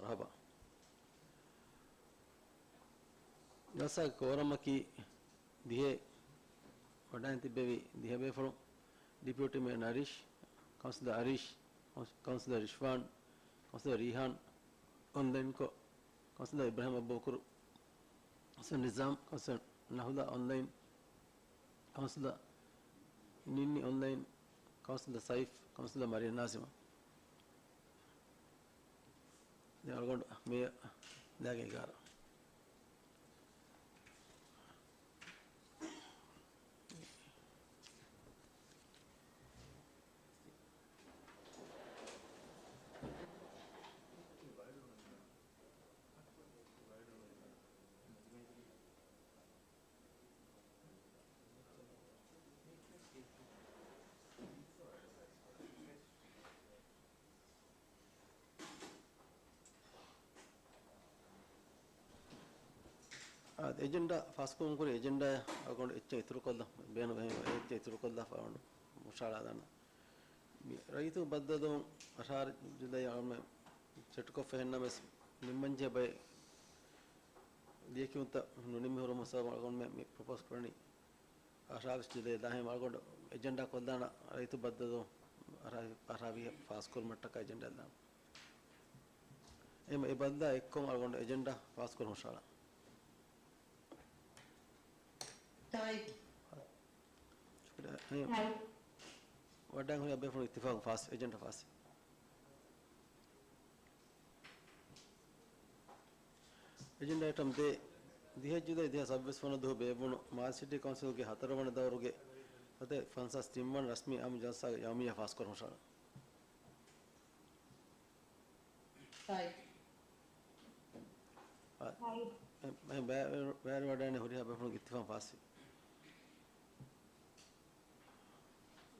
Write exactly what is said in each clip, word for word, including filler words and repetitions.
މަރުޙަބާ. ޖަލްސާގެ ކޯރަމަކީ ދިހަ ވަޑައިން ތިއްބެވި ދިހަ ބޭފުޅުން، ޑިޕިއުޓީ މޭޔަރ ނަރީޝް، ކައުންސިލަރ އަރީޝް، ކައުންސިލަރ ރިޝްވާން، ކައުންސިލަރ ރީހާން، އޮންލައިންކޮށް، ކައުންސިލަރ އިބްރާހިމް އަބޫބަކުރު، ކައުންސިލަރ ނިޒާމް، ކައުންސިލަރ ނަހުލާ އޮންލައިން، ކައުންސިލަރ ނިންނި އޮންލައިން، ކައުންސިލަރ ސައިފް، ކައުންސިލަރ މަރިޔަން ނާޒިމާ. ދެން އަޅުގަނޑު މޭޔަރ ލާގެ އެގާރަ. އާދެ، އެޖެންޑާ ފާސްކުރުމުގެ ކުރިން އެޖެންޑާއަށް އަޅުގަނޑު އެއްޗެއް އިތުރުކޮށްލަން ބޭނުން، އެ އެއްޗެއް އިތުރުކޮށްލާފަ އަޅުގަނޑު ހުށަހަޅާލާނަން. މި ރައްޔިތުން ބައްދަލުވުން އަށާރަ ޖުލައި އަޅުގަނޑުމެން ސެޓްކޮށްފަ އެހެންނަމަވެސް ނިންމަންޖެހޭ ބައެއް ލިޔެކިޔުންތައް ނުނިމި ހުރުމުގެ ސަބަބުން އަޅުގަނޑުމެން މި ޕްރޮޕޯސް ކުރަނީ އަށާރަ ޖުލައި ދާހިން އަޅުގަނޑު އެޖެންޑާ ކޮށްލާނަ ރައްޔިތު ބައްދަލު އަށާރަ، އަށާރަ ފާސްކުރުމަށްޓަކާ އެޖެންޑާ ދާނަ. އެމަ އެ ބައްދަލާ އެއްކޮށް އަޅުގަނޑު އެޖެންޑާ ފާސްކުރަން ހުށަހަޅާ. ތާއީދު. ޝުކުރިއްޔާ. ތާއީދު. ވަޑައިން ހުރި ބޭފުޅުން އިއްތިފާގު ފާސް، އެޖެންޑާ ފާސް. އެޖެންޑާ އައިޓަމް ދޭއް، ދިހަ ޖުލައި ދިހަ ސައްބީސް ވަނަ ދުވަހު ބޭއްވުނު މާލެ ސިޓީ ކައުންސިލްގެ ހަތަރު ވަނަ ދައުރުގެ ސަތޭކަ ފަންސާސް ތިން ވަނަ ރަސްމީ އާއްމު ޖަލްސާގެ ޔައުމިއްޔާ ފާސްކުރަން ހުށަހަޅާ. ތާއީދު. އާ، ތާއީދު. އެ، އެ، ބައި-، ބައިވެރިވަޑައިގެން ހުރިހާ ބޭފުޅުން އިއްތިފާގު ފާސްވި.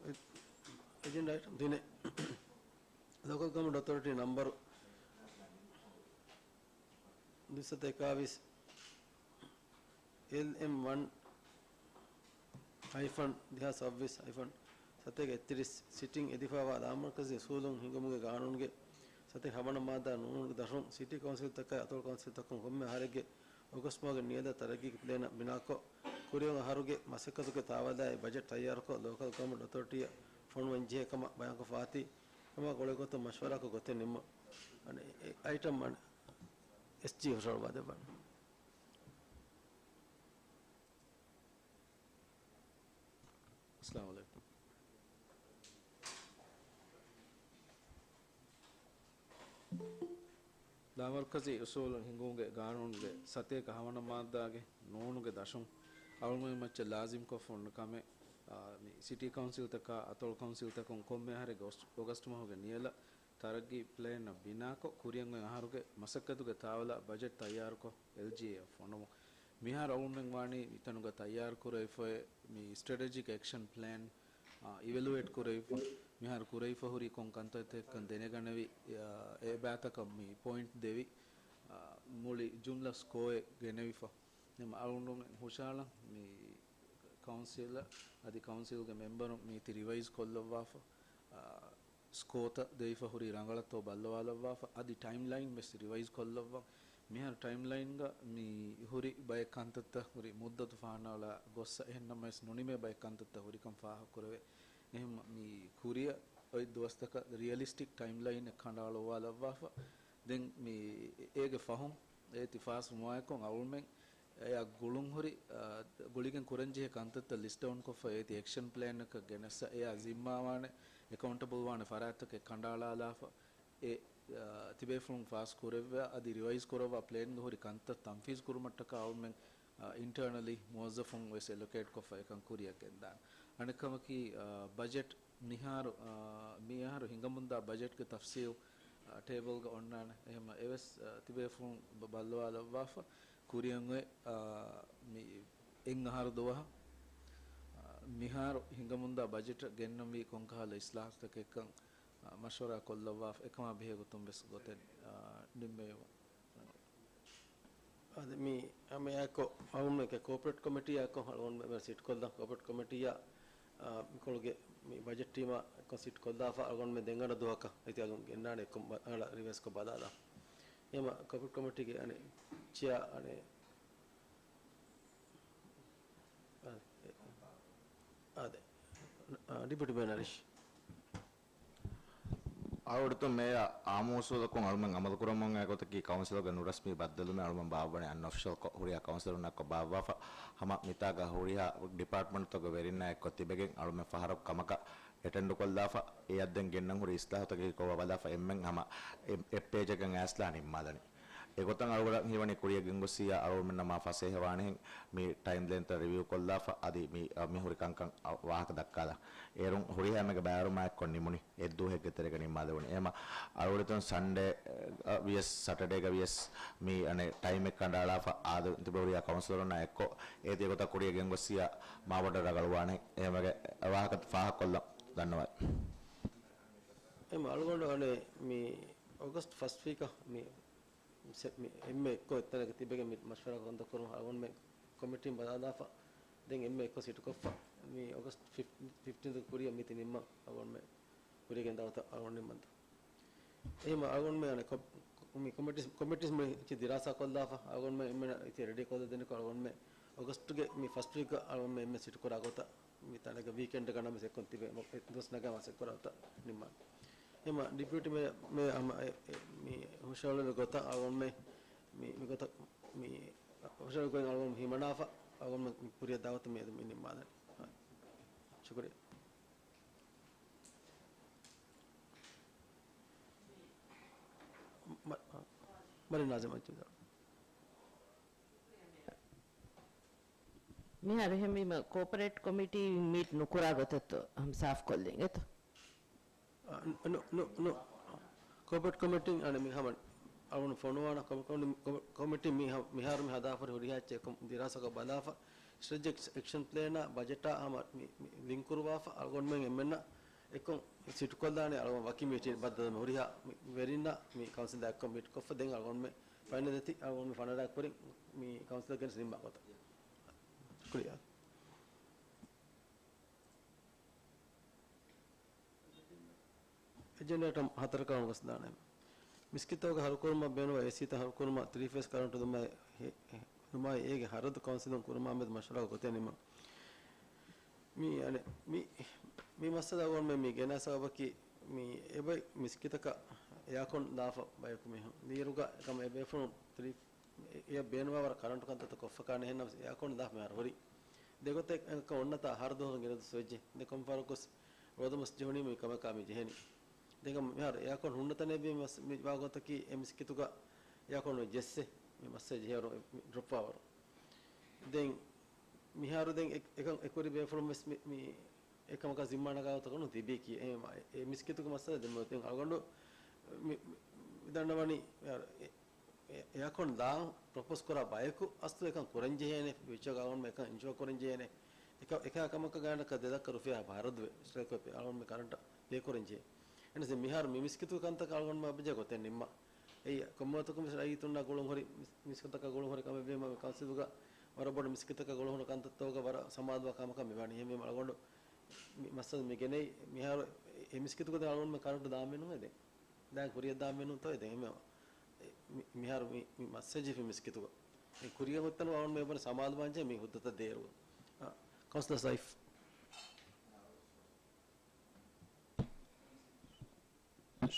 އެ، އެޖެންޑާ އައިޓަމް ތިނެއް. ލޯކަލް ގަވަރމަންޓް އޮތޯރިޓީ ނަމްބަރު ދުއިސައްތަ އެކާވީސް، އެލް އެމް ވަން ހައިފަން ދިހަ ސައްބީސް ހައިފަން ސަތޭކަ އެއްތިރީސް، ސިޓިން އެދިފާވާ ލާމަރުކަޒީ އުސޫލުން ހިންގުމުގެ ގާނޫނުގެ ސަތޭކަ ހަވަނަ މާއްދާ ނޫނުގެ ދަށުން ސިޓީ ކައުންސިލްތަކާއި އަތޮޅު ކައުންސިލްތަކުން ކޮންމެ އަހަރެއްގެ އޮގަސްޓް މަހުގެ ނިޔަލަށް ތަރައްގީ ޕްލޭނަށް ބިނާކޮށް، ކުރިއަށް އަހަރުގެ މަސައްކަތުގެ ތާވަލާއި ބަޖެޓް ތައްޔާރުކޮށް، ލޯކަލް ގަވަރމަންޓް އޮތޯރިޓީއަށް ފޮނުވަން ޖެހޭ ކަމަށް ބަޔާންކޮށްފަ އާތީ، ކަމާ ގުޅޭގޮތުން މަޝްވަރާކޮށް ގޮތެއް ނިންމުން. އަނެއް އައިޓަމް އަނެއް އެސްޖީ ހުށަހަޅުވާ ދެއްވާނެ. އައްސަލާމު ޢަލައިކުމް. ލާމަރުކަޒީ އުސޫލުން ހިންގުމުގެ ގާނޫނުގެ ސަތޭކަ ހަވަނަ މާއްދާގެ ނޫނުގެ ދަށުން އަޅުގަނޑުމެން މައްޗަށް ލާޒިމްކޮށްފަ އޮންނަ ކަމެއް، އާ، މި ސިޓީ ކައުންސިލްތަކާ އަތޮޅު ކައުންސިލްތަކުން ކޮންމެ އަހަރެއްގެ އޮސް-، އޮގަސްޓް މަހުގެ ނިޔަލަށް ތަރައްގީ ޕްލޭންއަށް ބިނާކޮށް، ކުރިއަށް އޮތް އަހަރުގެ މަސައްކަތުގެ ތާވަލާ ބަޖެޓް ތައްޔާރުކޮށް، އެލްޖީއޭއަށް ފޮނުވުން. މިހާރު އަޅުގަނޑުމެން ވާނީ މިތަނުގަ ތައްޔާރު ކުރެވިފައި މި ސްޓްރެޓެޖިކް އެކްޝަން ޕްލޭން، އާ، އިވެލުއޭޓް ކުރެވިފަ، މިހާރު ކުރެވިފަ ހުރި ކޮން ކަންތައްތަކަކަން ދެނެގަނެވި، އާ، އެ ބާތަކަށް މި ޕޮއިންޓް ދެވި، އާ، މުޅި ޖުމްލަ ސްކޯއެއް ގެނެވިފަ. އެމަ އަޅުގަނޑުމެން ހުށަހަޅަން މި ކައުންސިލަށް އަދި ކައުންސިލްގެ މެމްބަރުން މީތި ރިވައިޒް ކޮށްލައްވާފަ، އާ، ސްކޯތައް ދެވިފަ ހުރީ ރަނގަޅަށްތޯ ބައްލަވާލައްވާފަ، އަދި ޓައިމްލައިން ވެސް ރިވައިޒް ކޮށްލައްވަން. މިހާރު ޓައިމްލައިންގަ މި ހުރި ބައެއް ކަންތައްތައް ހުރި މުއްދަތު ފާހަނައަޅާ ގޮއްސަ އެހެންނަމަވެސް ނުނިމޭ ބައެއް ކަންތައްތައް ހުރިކަން ފާހަގަކުރެވޭ. އެހެން މި ކުރިއަށް އޮތް ދުވަސްތަކަށް ރިއަލިސްޓިކް ޓައިމްލައިންއެއް ކަނޑައަޅުއްވާލައްވާފަ. ދެން މި އޭގެ ފަހުން އޭތި ފާސް ވުމާއެކު އަޅުމެން އެއާ ގުޅުންހުރި، އާ، ގުޅިގެން ކުރަންޖެހޭ ކަންތައްތައް ލިސްޓް ޑައުންކޮށްފަ އޭތި އެކްޝަން ޕްލޭންއަކަށް ގެނެއްސަ އެއާ ޒިންމާވާނެ، އެކައުންޓަބަލް ވާނެ ފަރާތްތަކެއް ކަނޑައަޅާލާފަ، އެ، އާ، ތިބޭފުޅުން ފާސް ކުރެއްވާ އަދި ރިވައިޒް ކުރައްވާ ޕްލޭންގަ ހުރި ކަންތައް ތަންފީޒް ކުރުމަށްޓަކާ އަޅުމެން، އާ، އިންޓަރނަލީ މުވައްޒަފުން ވެސް އެލޮކޭޓްކޮށްފަ އެކަން ކުރިއަށް ގެންދާނެ. އަނެއްކަމަކީ، އާ، ބަޖެޓް މިހާރު، އާ، މިއަހަރު ހިނގަމުންދާ ބަޖެޓްގެ ތަފްސީލް، އާ، ޓޭބަލްގަ އޮންނާނެ. އެހެންމަ އެވެސް، އާ، ތިބޭފުޅުން ބަ-، ބައްލަވާލައްވާފަ. ކުރިއަށް އޮތް، އާ، މި އެއް އަހަރު ދުވަހަށް، އާ، މިހާރު ހިނގަމުންދާ ބަޖެޓަށް ގެންނަންވީ ކޮންކަހަލަ އިސްލާހުތަކެއްކަން، އާ، މަޝްވަރާ ކޮށްލައްވާފަ. އެކަމާ ބެހޭ ގޮތުން ވެސް ގޮތެއް، އާ، ނިންމެވި. އަދި މި ހަމައެއާއެކު އަޅުގަނޑުމެންގެ ކޯޕަރޭޓް ކޮމިޓީއާއެކު އަޅުގަނޑުމެން ސިޓް ކޮށްލަން. ކޯޕަރޭޓް ކޮމިޓީއާ، އާ، މިކޮޅުގެ މި ބަޖެޓް ޓީމާ އެކު ސިޓް ކޮށްލާފަ އަޅުގަނޑުމެން ދެން އަންނަ ދުވަހަކަށް އިތިއަގުން ގެންނާނެ އެކު ރިވައިސްކޮށް ބަލާލާ. އެމަ ކޮޕިޓް ކޮމިޓީގެ އަނެއް ޗެއާ އަނެއް އާދެ، އާދެ، އާ، ޑެޕިއުޓީ މޭޔަރ ނަރީޝް. އަޅުގަނޑު މޭޔަރ އާއްމު އުސޫލަކުން އަޅުމެން އަމަލުކުރަމުން އެގޮތަކީ ކައުންސިލުގެ ނުރަސްމީ ބައްދަލުވުމެއް އަޅުމެން ބާއްވަނީ އަންއޮފިޝަލް ކޮށް، ހުރިހާ ކައުންސިލަރުންނާއެކު ބާއްވާފަ، ހަމަ މިތާގަ ހުރިހާ ޑިޕާޓްމަންޓްތަކުގެ ވެރިންނާއެކު ތިބެގެން އަޅުމެން ފަހަރަކު ކަމަކަށް އެޓެންޑުކޮށްލާފަ، އެއަށް ދެން ގެންނަން ހުރި އިސްލާހުތަކަކީ ކޮބާ ބަލާފަ އެންމެން ހަމަ އެ، އެއް ޕޭޖަކަށް އައިސްލާ ނިންމާލަނީ. އެގޮތަށް އަޅުގަނޑަށް ހީވަނީ ކުރިޔަށް ގެންގޮސްސިޔާ އަޅުގަނޑުމެންނަށް މާ ފަސޭހަވާނެހެން މި ޓައިމްލައިންތައް ރިވިއު ކޮށްލާފަ، އަދި މި، މި ހުރި ކަންކަން ވާހަކަ ދައްކާލާ. އޭރުން ހުރިހާ އެންމެގެ ބައިވެރިވުމާ އެއްކޮށް ނިމުނީ. އެއްދުވަހެއްގެ ތެރޭގަ ނިންމާލެވުނީ. އެހެމަ އަޅުގަނޑު ސަންޑޭ، އަ، ވިޔަސް ސަޓަޑޭގަ ވިޔަސް މި އަނެއް ޓައިމެއް ކަނޑައަޅާފަ އާދެ ތިބެ ހުރިހާ ކައުންސިލަރުންނާ އެއްކޮށް އޭތި އެގޮތަށް ކުރިޔަށް ގެންގޮސްސިޔާ މާބޮޑަށް ރަގަޅުވާނެ. އެހެމަގެ ވާހަކަ ފާހަގަކޮށްލަން ދަންނަވައި. އެހެމަ އަޅުގަނޑު އަނެއް މި އޮގަސްޓް ފަސްޓް ވީކަށް މި ސެ-، މި އެންމެ އެއްކޮށް އެއްތަނަކަށް ތިބެގެން މި މަޝްވަރާ ކަންތައް ކުރުމަށް އަޅުގަނޑުމެން ކޮމިޓީން ބަލާލާފަ، ދެން އެންމެ އެއްކޮށް ސިޓުކޮށްފަ، މި އޮގަސްޓް ފިފް-، ފިފްޓީން ކުރިއަށް މިތި ނިންމަން އަޅުގަނޑުމެން ކުރިޔަށް ގެންދާ ގޮތަށް އަޅުގަނޑު ނިންމަންތަ. އެހެމަ އަޅުގަނޑުމެން އަނެއް ކޮ-، މި ކޮމިޓީސް، ކޮމިޓީސް މި އެއްޗެއް ދިރާސާ ކޮށްލާފަ، އަޅުގަނޑުމެން އެންމެނަށް އެއްޗެއް ރެޑީ ކޮށްލަދެން އަޅުގަނޑުމެން އޮގަސްޓްގެ މި ފަސްޓް ވީކަށް އަޅުގަނޑުމެން އެންމެ ސިޓު ކުރާ ގޮތަށް މި ތަނެއްގަ ވީކެންޑްގަ ނަމަ ސެކުން ތިބެ ދުވަސް ނަގާ މަސެއް ކުރާ ގޮތަށް ނިންމާނެ. އެހެމަ ޑެޕިއުޓީ މޭ-، މޭޔަރ ހަމަ އެ، އެ، މި ހުށަހެޅުނު ގޮތަށް އަޅުގަނޑުމެން މި، މި ގޮތަށް މި ހުށަހެޅު ގޮތް އަޅުގަނޑު ހިމަނާފަ، އަޅުގަނޑު މި ކުރިޔަށް ދާ ގޮތަށް މި އަދު މި ނިންމާލަނީ. ޝުކުރިއްޔާ. މަ-، މަރި ނާޒިމް އައްޗު ދާ. މިހާރު އެހެންވީމަ ކޯޕަރޭޓް ކޮމިޓީ މީޓް ނުކުރާ ގޮތަށްތޯ ހަމަ ސާފްކޮށްލީ އިނގޭތޯ؟ އަ، ނު، ނު، ނު، ނު. ކޯޕަރޭޓް ކޮމިޓީން އަނެއް މި ހަމަ އަޅުގަނޑު ފޮނުވާނަ ކޮ-، ކޮ-، ކޮ-، ކޮމިޓީ މި ހަ-، މިހާރު މި ހަދާފަރި ހުރިހާ އެއްޗެއް ކޮ-، ދިރާސާކޮށް ބަލާފަ، ސްޓްރެޓެޖިކް އެކްޝަން ޕްލޭނާ ބަޖެޓާ ހަމަ މި، މި ލިންކުރުވާފަ، އަޅުގަނޑުމެން އެންމެންނަށް އެއްކޮށް ސިޓުކޮށްލާނެ އަޅުގަނޑު ވަކި މީޓިން ބައްދަލުމެ ހުރިހާ މި ވެރިންނާ މި ކައުންސިލް ދާއެއްކޮށް މީޓް ކޮށްފަ ދެން އަޅުގަނޑުމެން ފައިނަލް އެތި އަޅުގަނޑުމެން ފަނަރަ ކުރިން މި ކައުންސިލް ގެނެސް ނިންމާ ގޮތަށް. ޝުކުރިއްޔާ. އެޖެންޑާ އައިޓަމް ހަތަރަކަށް އޮންގޮސްދާނެ. މިސްކިތްތަކުގެ ހަރުކުރުމަށް ބޭނުންވާ އޭސީތައް ހަރުކުރުމަށް ތްރީ ފޭސް ކަރަންޓު ދުމާއި ހެ-، ހެ-، ދުމާއި އޭގެ ހަރަދު ކައުންސިލުން ކުރުމާ މެދު މަޝްވަރާ ގޮތެއް ނިމުން. މި، އަނެއް، މި، މި މައްސަލަ އަޅުގަނޑުމެން މި ގެނައި ސަބަބަކީ މި އެބައި މިސްކިތަކަށް އެއާކޮން ލާފަ ބަޔަކު މީހުން. ލީރުގަ ކަމަށް އެބޭފުޅުން ތްރީ އެ، އެ ބޭނުންވާވަރަށް ކަރަންޓު ކަންތައްތައް ކޮށްފަ ކާނެ އެހެންނަމަސް އެއާކޮން ދާ މިހާރު ހުރި. ދެގޮތެއް އެކަ އޮންނަތާ ހަރު ދުވަހު ގިނަ ދުވަސް ވެއްޖެ. ދެ ކޮންފަރަކުސް ރޯދަމަސް ޖެހުނީ މި ކަމަކާ މި ޖެހެނީ. ދެން މިހާރު އެއާކޮން ހުންނަ ތަނެއް ވީ މަސް-، މި ވާގޮތަކީ އެ މިސްކިތުގަ އެއާކޮން ޖެއްސެ މި މައްސަ ޖެހޭވަރު މި ޑްރޮޕް ވާވަރު. ދެން މިހާރު ދެން އެ-، އެކަން އެކުރި ބޭފުޅުން ވެސް މި، މި އެކަމަކަށް ޒިންމާ ނަގާ ގޮތަކަށް ނޫން ތިބީ ކީ. އެ، އެ މިސްކިތުގެ މައްސަލަ ދެން މި އޮތީ އަޅުގަނޑު މި، މި ދަންނަވަނީ އެ، އެ، އެއާކޮން ދާން ޕްރޮޕޯސް ކުރާ ބަޔަކު އަސްލު އެކަން ކުރަން ޖެހޭނެ، ވިއްޗަށް އަޅުގަނޑުމެން އެކަން އިންޝުއަރ ކުރަން ޖެހޭނެ. އެކަ-، އެކަ ކަމަކަށް ގާތްގަނޑަކަށް ދެ ލައްކަ ރުފިޔާ ހަރަދުވެ، އަޅުގަނޑުމެން ކަރަންޓަށް ޕޭ ކުރަން ޖެހޭ. އެހެނަސް މިހާރު މި މިސްކިތުގެ ކަންތަކަށް އަޅުގަނޑުމެން އަބަޖެ ގޮތެއް ނިންމާ. އެއީ ކޮންމެވަތަކުން ވެސް ރައްޔިތުންނާ ގުޅުން ހުރި މިސް-، މިސްކިތަކަށް ގުޅުން ހުރި ކަމެއް ވީމަ، މި ކައުންސިލުގަ ވަރަށް ބޮޑު މިސްކިތަކަށް ގުޅުން ހުރި ކަންތައްތަކުގަ ވަރަށް ސަމާލުވާ ކަމަކަށް މި ވަނީ. އެހެންވީމަ އަޅުގަނޑު މި މައްސަލަ މި ގެނައީ މިހާރު އެ މިސްކިތުގަ ދެން އަޅުގަނޑުމެން ކަރަންޓު ދާން މިނުވޭ ދެން. ދާން ކުރިޔަށް ދާން މިނުވޭ ދެން. އެހެންވީމަ މި-، މިހާރު މި، މި މައްސަލަ ޖެހިފި މިސްކިތުގަ. ދެން ކުރިޔަށް އޮތްތަނުގަ އަޅުގަނޑުމެން އެބަ ސަމާލުވާން ޖެހޭ މި ހުއްދަތައް ދޭއިރު. އާ، ކައުންސިލަރ ސައިފް.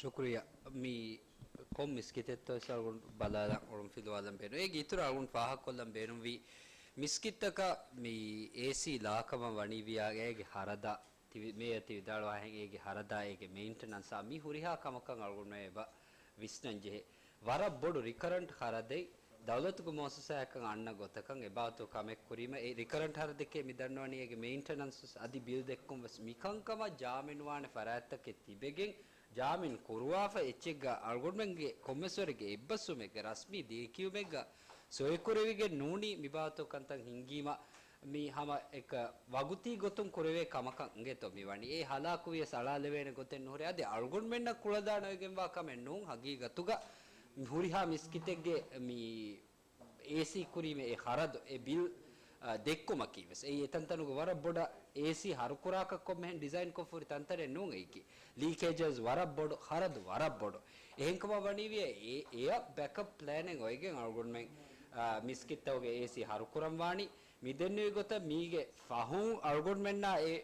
ޝުކުރިއްޔާ. މި ކޮން މިސްކިތެއްތޯ ވެސް އަޅުގަނޑު ބަލާލަން އަޅުގަނޑު ފިލުވާލަން ބޭނުން. އޭގެ އިތުރަށް އަޅުގަނޑު ފާހަގަކޮށްލަން ބޭނުންވީ، މިސްކިތްތަކަށް މި އޭސީ ލާކަމަށް ވަނީވިޔާ އޭގެ ހަރަދަށް ތި-، މޭޔަރ ތި ވިދާޅުވާހެން އޭގެ ހަރަދާ އޭގެ މެއިންޓެނަންސާ މި ހުރިހާ ކަމަކަށް އަޅުގަނޑު އެބަ ވިސްނަން ޖެހޭ. ވަރަށް ބޮޑު ރިކަރަންޓް ޚަރަދެއް ދައުލަތުގެ މުއައްސަސާއަކަށް އަންނަ ގޮތަކަށް އެބާތު ކަމެއް ކުރީމަ، އެ ރިކަރަންޓް ޚަރަދެކޭ މި ދަންނަވަނީ އޭގެ މެއިންޓެނަންސް ވެސް އަދި ބިލް ދެއްކުން ވެސް މިކަންކަމަށް ޖާމިންވާނެ ފަރާތްތަކެއް ތިބެގެން ޖާމިން ކުރުވާފަ އެއްޗެއްގަ އަޅުގަނޑުމެންގެ ކޮންމެސްވަރެއްގެ އެއްބަސްވުމެއްގަ ރަސްމީ ދެއްކެވުމެއްގަ ސޮއިކުރެވިގެން ނޫނީ މިބާތު ކަންތައް ހިންގީމަ މި ހަމަ އެކަ ވަގުތީ ގޮތުން ކުރެވޭ ކަމަކަށް އިނގޭތޯ މި ވަނީ. އެ ހަލާކުވިޔަސް އަޅާލެވޭނެ ގޮތެއް ނުހުރޭ. އަދި އަޅުގަނޑުމެންނަށް ކުޅަދާނަވެގެންވާ ކަމެއް ނޫން. ހަގީގަތުގަ ހުރިހާ މިސްކިތެއްގެ މި އޭސީ ކުރީމެ އެ ޚަރަދު، އެ ބިލް އާ، ދެއްކުމަކީ ވެސް އެއީ އެތަންތަނުގެ ވަރަށް ބޮޑަށް އޭސީ ހަރުކުރާކަށް ކޮންމެހެން ޑިޒައިންކޮށްފަހުރި ތަންތަނެއް ނޫން އެއީކީ. ލީކޭޖަސް ވަރަށް ބޮޑު، ޚަރަދު ވަރަށް ބޮޑު. އެހެންކަމަށް ވަނީވިޔަ އެ، އެއަށް ބެކަޕް ޕްލޭނެއް އޮތްގެން އަޅުގަނޑުމެން، އާ، މިސްކިތްތަކުގެ އޭސީ ހަރުކުރަން ވާނީ. މި ދެންނެވި ގޮތަށް މީގެ ފަހުން އަޅުގަނޑުމެންނާ އެ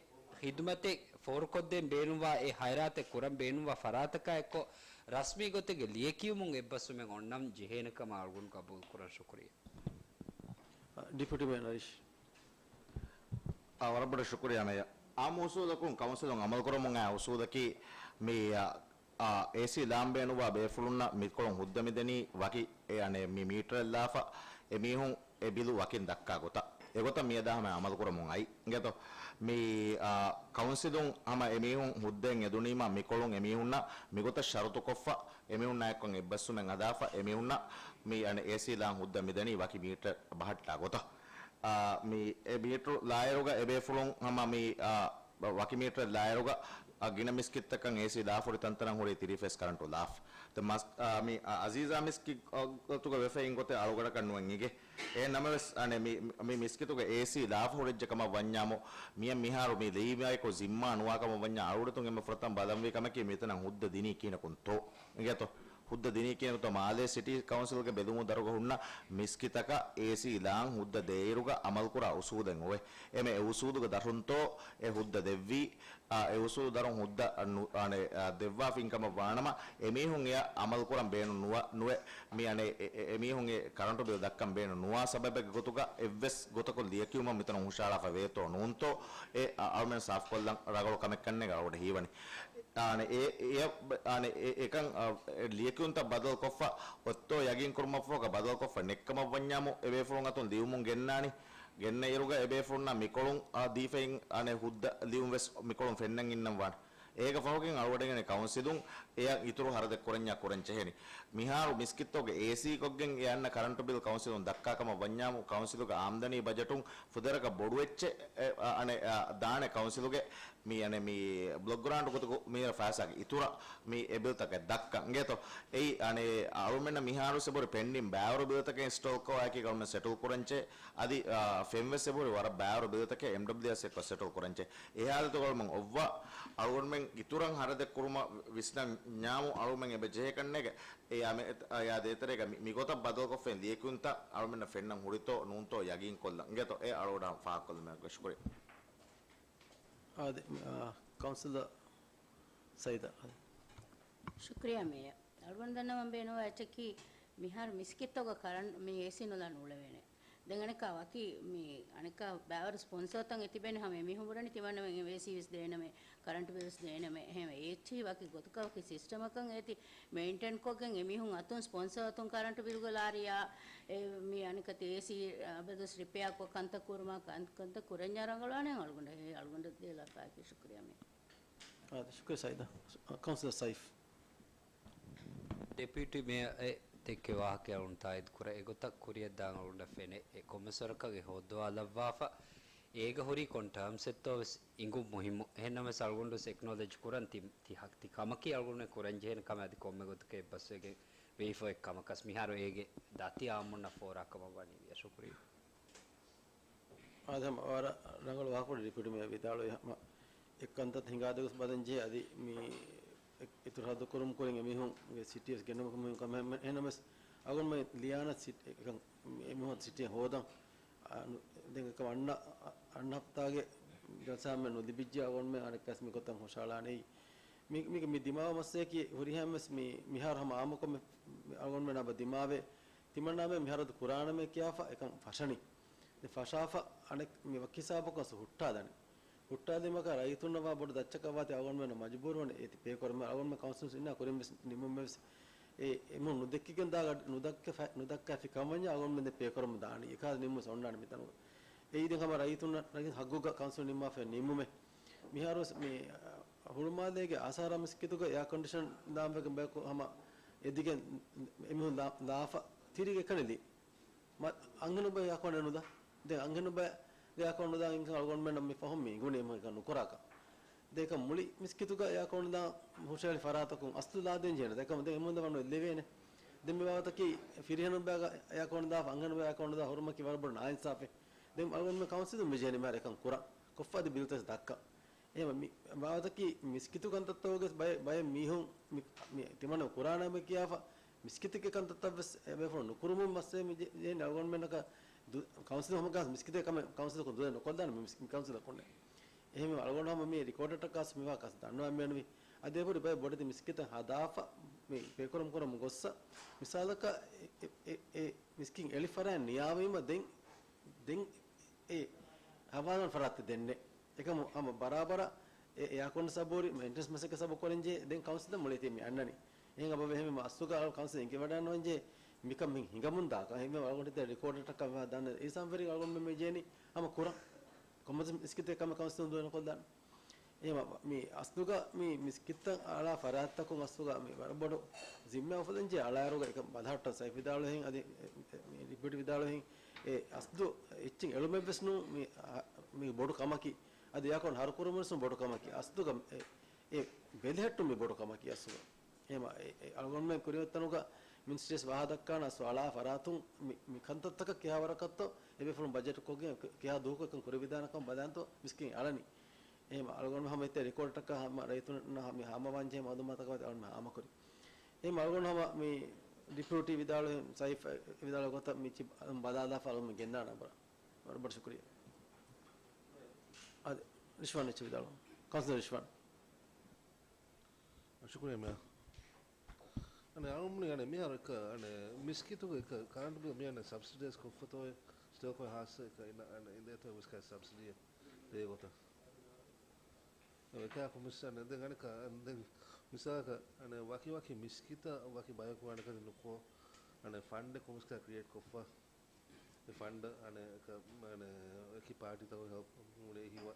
ޚިދުމަތެއް ފޯރުކޮށްދޭން ބޭނުންވާ، އެ ހައިރާތެއް ކުރަން ބޭނުންވާ ފަރާތަކާ އެއްކޮށް، ރަސްމީ ގޮތެއްގެ ލިޔެކިޔުމުން އެއްބަސްވުމެއް އޮންނަން ޖެހޭނެ ކަމަށް އަޅުގަނޑު ގަބޫލުކުރަން. ޝުކުރިއްޔާ. ޑިޕިއުޓީ މޭޔަރ ނަރީޝް. އާ، ވަރަށް ބޮޑަށް ޝުކުރިއްޔާ މޭޔަރ. އާއްމު އުސޫލަކުން ކައުންސިލުން އަމަލުކުރަމުން އައި އުސޫލަކީ މި، އާ، އާ، އޭސީ ލާން ބޭނުންވާ ބޭފުޅުންނަށް މިކޮޅުން ހުއްދަ މިދެނީ ވަކި އެ އަނެއް މި މީޓަރެއް ލާފަ އެމީހުން އެ ބިލު ވަކިން ދައްކާ ގޮތަށް. އެގޮތަށް މިއަދާ ހަމަ އަމަލުކުރަމުން އައި. އިނގޭތޯ؟ މި، އާ، ކައުންސިލުން ހަމަ އެމީހުން ހުއްދައިން އެދުނީމާ މިކޮޅުން އެމީހުންނަށް މިގޮތަށް ޝަރުތުކޮށްފަ އެމީހުންނާ އެއްކޮށް އެއްބަސްވުމެއް ހަދާފަ އެމީހުންނަށް މި އަނެއް އޭސީ ލާން ހުއްދަ މިދެނީ ވަކި މީޓަރެއް ބަހައްޓާ ގޮތަށް. އާ، މި އެ މީޓަރު ލާއިރުގަ އެބޭފުޅުން ހަމަ މި، އާ، ވަކި މީޓަރެއް ލާއިރުގަ، އާ، ގިނަ މިސްކިތްތަކަށް އޭސީ ލާފަ ހުރި ތަންތަނަށް ހުރީ ތިރީ ފޭސް ކަރަންޓު ލާފަ. ދެން މަސް، އާ، މި، އާ، އަޒީޒާ މިސްކިތް، އާ، ގޮތުގަ ވެފަ އިން ގޮތެއް އަޅުގަޑަކަށް ނުވެން އިނގޭ. އެހެން ނަމަވެސް، އަނެއް މި، މި މިސްކިތުގަ އޭސީ ލާފަ ހުރެއްޖެ ކަމަށް ވަންޏާމު، މިއަށް މިހާރު މި ލެއިމާއެކު ޒިންމާ ނުވާ ކަމަށް ވަންޏާ އަޅުގަޑުތުން އެންމެ ފުރަތަމަ ބަލަންވީ ކަމަކީ މިތަނަށް ހުއްދަ ދިނީ ކިހިނަކުންތޯ. އިނގޭތޯ؟ ހުއްދަ ދިނީ ކިހިނެއްތޯ؟ މާލޭ ސިޓީ ކައުންސިލްގެ ބެލުމުގެ ދަށުގަ ހުންނަ މިސްކިތަކަށް އޭސީ ލާން ހުއްދަ ދޭއިރުގަ އަމަލުކުރާ އުސޫލެއް އޮވޭ. އެމެ އެ އުސޫލުގެ ދަށުންތޯ އެ ހުއްދަ ދެއްވީ. އާ، އެ އުސޫލު ދަށުން ހުއްދަ ނު-، އަނެއް، އާ، ދެއްވާފިން ކަމަށް ވާނަމަ، އެމީހުން އެއަށް އަމަލުކުރަން ބޭނުން ނުވަ-، ނުވެ، މި އަނެއް އެ-، އެ-، އެމީހުން އެ ކަރަންޓު ބިލް ދައްކަން ބޭނުން ނުވާ ސަބަބެއްގެ ގޮތުގަ އެއްވެސް ގޮތަކުން ލިޔެކިޔުމަށް މިތަނުން ހުށަހަޅާފަ ވޭތޯ ނޫންތޯ، އެ އަ-، އަޅުމެން ސާފުކޮށްލަން ރަނގަޅު ކަމެއް ކަންނޭނގެ އަޅުގަޑަށް ހީވަނީ. އާނެ އެ-، އެ-، އާނެ އެ-، އެކަން، އަ، އެ ލިޔެކިޔުންތައް ބަދަލުކޮށްފަ އޮތްތޯ ޔަގީން ކުރުމަށްފަހުގަ ބަދަލުކޮށްފަ ނެއްކަމަށް ވަންޏާމު އެބޭފުޅުން އަތުން ލިޔުމުން ގެންނާނީ. ގެންނައިރުގަ އެބޭފުޅުންނަށް މިކޮޅުން، އާ، ދީފައިން އަނެއް ހުއްދަ ލިޔުން ވެސް މިކޮޅުން ފެންނަން އިންނަން ވާނެ. އޭގަ ފަހުގެން އަޅުގަޑެއްގެ ކައުންސިލުން އެއަށް އިތުރު ހަރަދެއް ކުރަންޏާ ކުރަން ޖެހެނީ. މިހާރު މިސްކިތްތަކުގެ އޭސީ ކޮށްގެން އެ އަންނަ ކަރަންޓު ބިލް ކައުންސިލުން ދައްކާ ކަމަށް ވަންޏާމު ކައުންސިލުގެ އާމްދަނީ ބަޖެޓުން ފުދޭވަރަކަށް ބޮޑު އެއްޗެއް، އެ، އަ-، އަނެއް، އަ، ދާނެ ކައުންސިލުގެ މި އަނެއް މި ބްލޮކް ގްރާންޓް ގޮތަކު މިހިރަ ފައިސާގެ އިތުރަށް މި އެ ބިލްތަކެއް ދައްކަން އިނގޭތޯ. އެއީ އަނެއް އަޅުމެންނަށް މިހާރު ސެބުރި ޕެންޑިން ބާވަރު ބިލްތަކެއް އިންސްޓޯލް ކޮށް އައިކީ ގަވަރމެންޓް ސެޓްލް ކުރަންޗޭ އަދި، އާ، ފެންވެސް ސެބުރި ވަރަށް ބާވަރު ބިލްތަކެއް އެމްޑަބްލިއުއެސް އެއްކޮށް ސެޓްލް ކުރަންޗޭ. އެ ހާލަތުގަ އަޅުމެން އޮއްވާ އަޅުގަނޑުމެން އިތުރަށް ހަރަދެއް ކުރުމަށް ވިސްނަން ނާމު އަޅުމެން އެބަ ޖެހޭ ކަންނޭގެ އެ އާ މެ-، އެ-، އާ ދޭތެރޭގަ މި-، މިގޮތަށް ބަދަލުކޮށްފައި ލިޔެކިޔުންތައް އަޅުމެންނަށް ފެންނަން ހުރިތޯ ނޫންތޯ ޔަގީން ކޮށްލަން އިނގޭތޯ އެ އަޅުގަޑަށް ފާހަގަކޮށްލުމަށް ޝުކުރިއްޔާ. އާދެ، އާ، ކައުންސިލަރ ސައިދާ. ޝުކުރިއްޔާ މޭޔަރ. އަޅުގަނޑު ދަންނަވަން ބޭނުންވާ އެއްޗަކީ މިހާރު މިސްކިތްތަކުގަ ކަރަންޓް މި އޭސީ ނުލާ ނޫޅެވޭނެ. ދެން އަނެއްކާ ވަކި މި އަނެއްކާ ބާވަރު ސްޕޮންސަރތައް އެ ތިބެން ހަމަ އެމީހުން ބުނަނީ ތިމަންނަމެން އެ އޭސީ ވެސް ދޭނަމޭ، ކަރަންޓު ބިލްސް ދޭނަމޭ. އެހެން އެއްޗިހި ވަކި ގޮތަކަށް ވަކި ސިސްޓަމަކަށް އޭތި މެއިންޓެން ކޮށްގެން އެމީހުން އަތުން ސްޕޮންސަރ އަތުން ކަރަންޓު ބިލްގެ ލާރިޔާ، އެ، މި އަނެކަތި އޭސީ އަބަދުސް ރިޕެއާ ކޮށް ކަންތައް ކުރުމާ ކަން-، ކަންތައް ކުރަންޏާ ރަނގަޅުވާނެ އަޅުގަނޑަށް. އެ އަޅުގަނޑަށް ދޭ ލަފާއަކީ. ޝުކުރިއްޔާ މޭ. އާދެ، ޝުކުރިއްޔާ ސައިދާ. ކައުންސިލަރ ސައިފް. ޑެޕިއުޓީ މޭޔަރ އެ ދެއްކެވި ވާހަކައަށް އަޅުން ތާއީދު ކުރަން އެގޮތަށް ކުރިއަށްދާން އަޅުގަނޑަށް ފެނޭ. އެ ކޮންމެސް ވަރަކަށް އެ ހޯއްދަވާލައްވާފަ. އޭގަ ހުރީ ކޮން ޓާމްސް އެއްތޯ ވެސް އިނގުން މުހިއްމު. އެހެންނަމަވެސް އަޅުގަނޑު ވެސް އެކްނޯލެޖް ކުރަން ތި، ތި ހަ-، ތި ކަމަކީ އަޅުގަނޑުމެން ކުރަން ޖެހޭނެ ކަމެއް އަދި ކޮންމެ ގޮތަކަށް އެއްބަސްވެގެން ވެއްޖެ ކަމަކަސް މިހާރު އޭގެ ދަތި އާއްމުންނަށް ފޯރާ ކަމަށް ވަނީ ވިޔަ. ޝުކުރިއްޔާ. އާދެ، ހަމަ ވަރަށް ރަނގަޅު ވާހަކަ ޑެޕިއުޓީ މޭޔަރ ވިދާޅުވި ހަމަ އެއްކަންތައް ހިނގާދޭ ގޮސް ބަލަން ޖެހޭ އަދި މި އިތުރު ހަރަދު ކުރުމުގެ ކުރިން އެމީހުންގެ ސިޓީއެއް ގެންނުމަކަށް މި ކަމެއް ހަމަ އެހެންނަމަވެސް އަޅުގަނޑުމެން ލިޔާނަ ސިޓީ އެކަން އެމީހުން ސިޓީއެއް ހޯދަން. އާ، ނު-، ދެން އެކަމަށް އަންނަ، އަންނަ ހަފްތާގެ ޖަލްސާއެއް ނުލިބިއްޖެ އަޅުގަނޑުމެން އަނެއްކާސް މި ގޮތަށް ހުށަހަޅާނެ. މި، މީގެ މި ދިމާވާ މައްސަލައަކީ ހުރިހާ އެއްވެސް މި، މިހާރު ހަމަ އާއްމުކޮށް މި، މި އަޅުގަނޑުމެން އެބަ ދިމާވޭ. ތިމަންނާމެން މި ހަރަދު ކުރާނަމޭ ކިޔާފަ އެކަން ފަށަނީ. ދެން ފަށާފަ އަނެއް މި ވަކި ހިސާބަކުން ހުއްޓާލަނީ. ހުއްޓާލީމަކާ ރައްޔިތުންނަށް ވާ ބޮޑު ދައްޗަކަށް ވާތީ އަޅުގަނޑުމެން މަޖުބޫރުވަނީ އޭތި ޕޭ ކުރަމުން. އަޅުގަނޑުމެން ކައުންސިލް އިންނާ ކުރިން ވެސް ނިމުމެއް ވެސް އެ، އެމީހުން ނުދެއްކިގެން ދާ ގަޑި-، ނުދައްކަފަ-، ނުދައްކާފި ކަމަށް އަޅުގަނޑުމެން ދެން ޕޭ ކުރަމުން ދާނީ. އެކަހަލަ ނިމުމެއް އޮންނާނެ މިތަނުގަ. އެއީ ދެން ހަމަ ރައްޔިތުންނަށް ރައްޔިތުން ހައްގުގަ ކައުންސިލް ނިންމާފައި ނިމުމެއް. މިހާރު ވެސް މި، އަ، ހުޅުމާލޭގެ އާސާރާ މިސްކިތުގަ އެއާކޮންޑިޝަން ދާން ވެގެން ބަޔަކު ހަމަ އެދިގެން އެމީހުން ލާ-، ލާފަ ތިރީގެ ކަނިލި. މަ-، އަންހެނުން ބަޔަކު އެއާކޮން ނުދާ. ދެން އަންހެނުން ބަޔަކު އެއާކޮން ނުދާ އިންކަން އަޅުގަނޑުމެންނަށް މި ފަހުން މި އިނގުނީ އެމީހުން ނުކުރާކަން. ދެން އެކަން މުޅި މިސްކިތުގަ އެއާކޮން ނުދާ ހުށަހެޅި ފަރާތަކުން އަސްލު ލާދޭން ޖެހޭނެ. ދެން އެކަމަށް ދެން އެމީހުން ވަން ލެވޭނެ. ދެން މި ބާވަތަކީ ފިރިހެނުން ބަޔަކު އެއާކޮން ނުދާ، އަންހެނުން އެއާކޮން ނުދާ ހުރުމަކީ ވަރަށް ބޮޑު ނާއިންސާފެއް. ދެން އަޅުގަނޑުމެން ކައުންސިލުން މި ޖެހެނީ މާ އެކަން ކުރަން. ކޮށްފަ އަދި ބިލުތައް ދައްކަން. އެހެން މި ބާވަތަކީ މިސްކިތު ކަންތައްތަކުގެ ބައެއް، ބައެއް މީހުން މި، މި ތިމަންނަ ކުރާނަމޭ ކިޔާފަ، މިސްކިތުގެ ކަންތައްތައް ވެސް އެބޭފުޅުން ނުކުރުމުން މައްސަލަ މި ޖެ-، ޖެހެނީ އަޅުގަނޑުމެންނަކަށް ދު-، ކައުންސިލުން ހަމަ ގާސް މިސްކިތެއް ކަމެއް ކައުންސިލަކުން ދުވެ ނުކޮށްދާނެ މި މިސް-، މި ކައުންސިލަކުންނެއް. އެހެންވީމަ އަޅުގަނޑު ހަމަ މި ރިކޯޑަށްޓަކާސް މިވާ ކަސް ދަންނަވަން މިއަންނަނީ. އަދި އެބަހުރި ބައެއް ބޮޑެތި މިސްކިތަށް ހަދާފަ މި ބޭކަލުން ކުރަމުން ގޮއްސަ، މިސާލަކަށް އެ، އެ، އެ، އެ މިސްކިތް އެޅި ފަރާތް ނިޔާވީމަ ދެން، ދެން އެ ހަވާލުވާން ފަރާތެއް ދެންނެއް. އެކަމު ހަމަ ބަރާބަރަށް އެ އެއާކޮން ސަބަބު ހުރި އެންޓްރެންސް މަސައްކަތް ސަބަބު ކުރަންޖެހޭ ދެން ކައުންސިލަށް މުޅި ތި މި އަންނަނީ. އެހެން އެބަ ވެ އެހެންވީމަ އަސްލުގަ ކައުންސިލަށް އެނގިވަޑައިގަންނަވަންޖެހޭ މިކަން މި ހިނގަމުންދާކަން. އެހެންވީމަ އަޅުގަނޑު ދެން ރިކޯޑަށްޓަކާ މި ދަންނަ އިސާން ވެރި އަޅުގަނޑުމެން މި ޖެހެނީ ހަމަ ކުރަން. ކޮންމެސް މިސްކިތެއް ކަމެއް ކައުންސިލުން ދުވެ ނުކޮށްދާނެ. އެހެންވީމަ މި އަސްލުގަ މި މިސްކިތްތައް އަޅާ ފަރާތްތަކުން އަސްލުގަ މި ވަރަށް ބޮޑު ޒިންމާ އުފުލަންޖެހޭ އަޅާއިރުގަ އެކަން ބަލަހައްޓަން ސައިފް ވިދާޅުވިހެން އަދި އެ، އެ، މި ޑިޕިއުޓީ ވިދާޅުވިހެން އެ އަސްލު އެއްޗެއް އެޅުމެއްވެސް ނޫން މި، އަ، މި ބޮޑު ކަމަކީ. އަދި އެއާކޮން ހަރުކުރުމެއްވެސް ނޫން ބޮޑު ކަމަކީ. އަސްލުގަ އެ، އެ ބެލެހެއްޓުން މި ބޮޑު ކަމަކީ އަސްލުގަ. އެހެންވީމަ އެ، އެ އަޅުގަނޑުމެން ކުރިމަތިތަނުގަ މިނިސްޓްރީސް ވާހަކަ ދައްކާނެ އަސްލު އަޅާ ފަރާތުން މި، މި ކަންތައްތަކަށް ކިހާ ވަރަކަށްތޯ އެބޭފުޅުން ބަޖެޓް ކޮށްގެން ކި-، ކިހާ ދުވަހަކު އެކަން ކުރެވިދާނެކަން ބަލާންތޯ މިސްކިތް އަޅަނީ. އެހެންވީމަ އަޅުގަނޑު ހަމަ އެތެ ރިކޯޑަށްޓަކާ ހަމަ ރައްޔިތުންނަށް ހަ-، މި ހާމަވާންޖެހޭ މައުލޫމާތަކަށް ވަތަ އަޅުގަނޑު ހަމަ ހާމަކުރި. އެހެންވީމަ އަޅުގަނޑު ހަމަ މި ޑިޕިއުޓީ ވިދާޅުވި ސައިފް ވިދާޅުވި ގޮތަށް މި ޗިޕް ބަލާލާފަ އަޅުގަނޑު ގެންދާނަން ބަރަ-، ބަރަ-، ބަރަ ޝުކުރިއްޔާ. އަދި ރިޝްވާން އެއްޗެއް ވިދާޅުވާ. ކައުންސިލަރ ރިޝްވާން. ޝުކުރިއްޔާ މޭޔަރ. އަނެ އަޅުމުނި އަނެ މިހާރު އެކަ އަނެ މިސްކިތުގެ އެކަ ކަރަންޓު ބިލް މި އަނެ ސަބްސިޑައިޒް ކޮށްފަތޯ ސްޓޯކޮ ހާސް އެކަ އިނ-، އަނެ އިނދޭތޯ މިސްކަ ސަބްސިޑީ ދޭ ގޮތަށް. އެކަކު މިސް އަނެ ދެން އަނެ ކަ-، ދެން މިސާލަކަށް އަނެ ވަކި ވަކި މިސްކިތަށް ވަކި ބަޔަކު އަނެ ކަދި ނުކޯ އަނެ ފަންޑެއް ކޮމިސްކަ ކްރިއޭޓް ކޮށްފަ. އެ ފަންޑަށް އަނެއް އެކަ، އަނެއް އެކި ޕާޓީތަކުން ހެލްޕް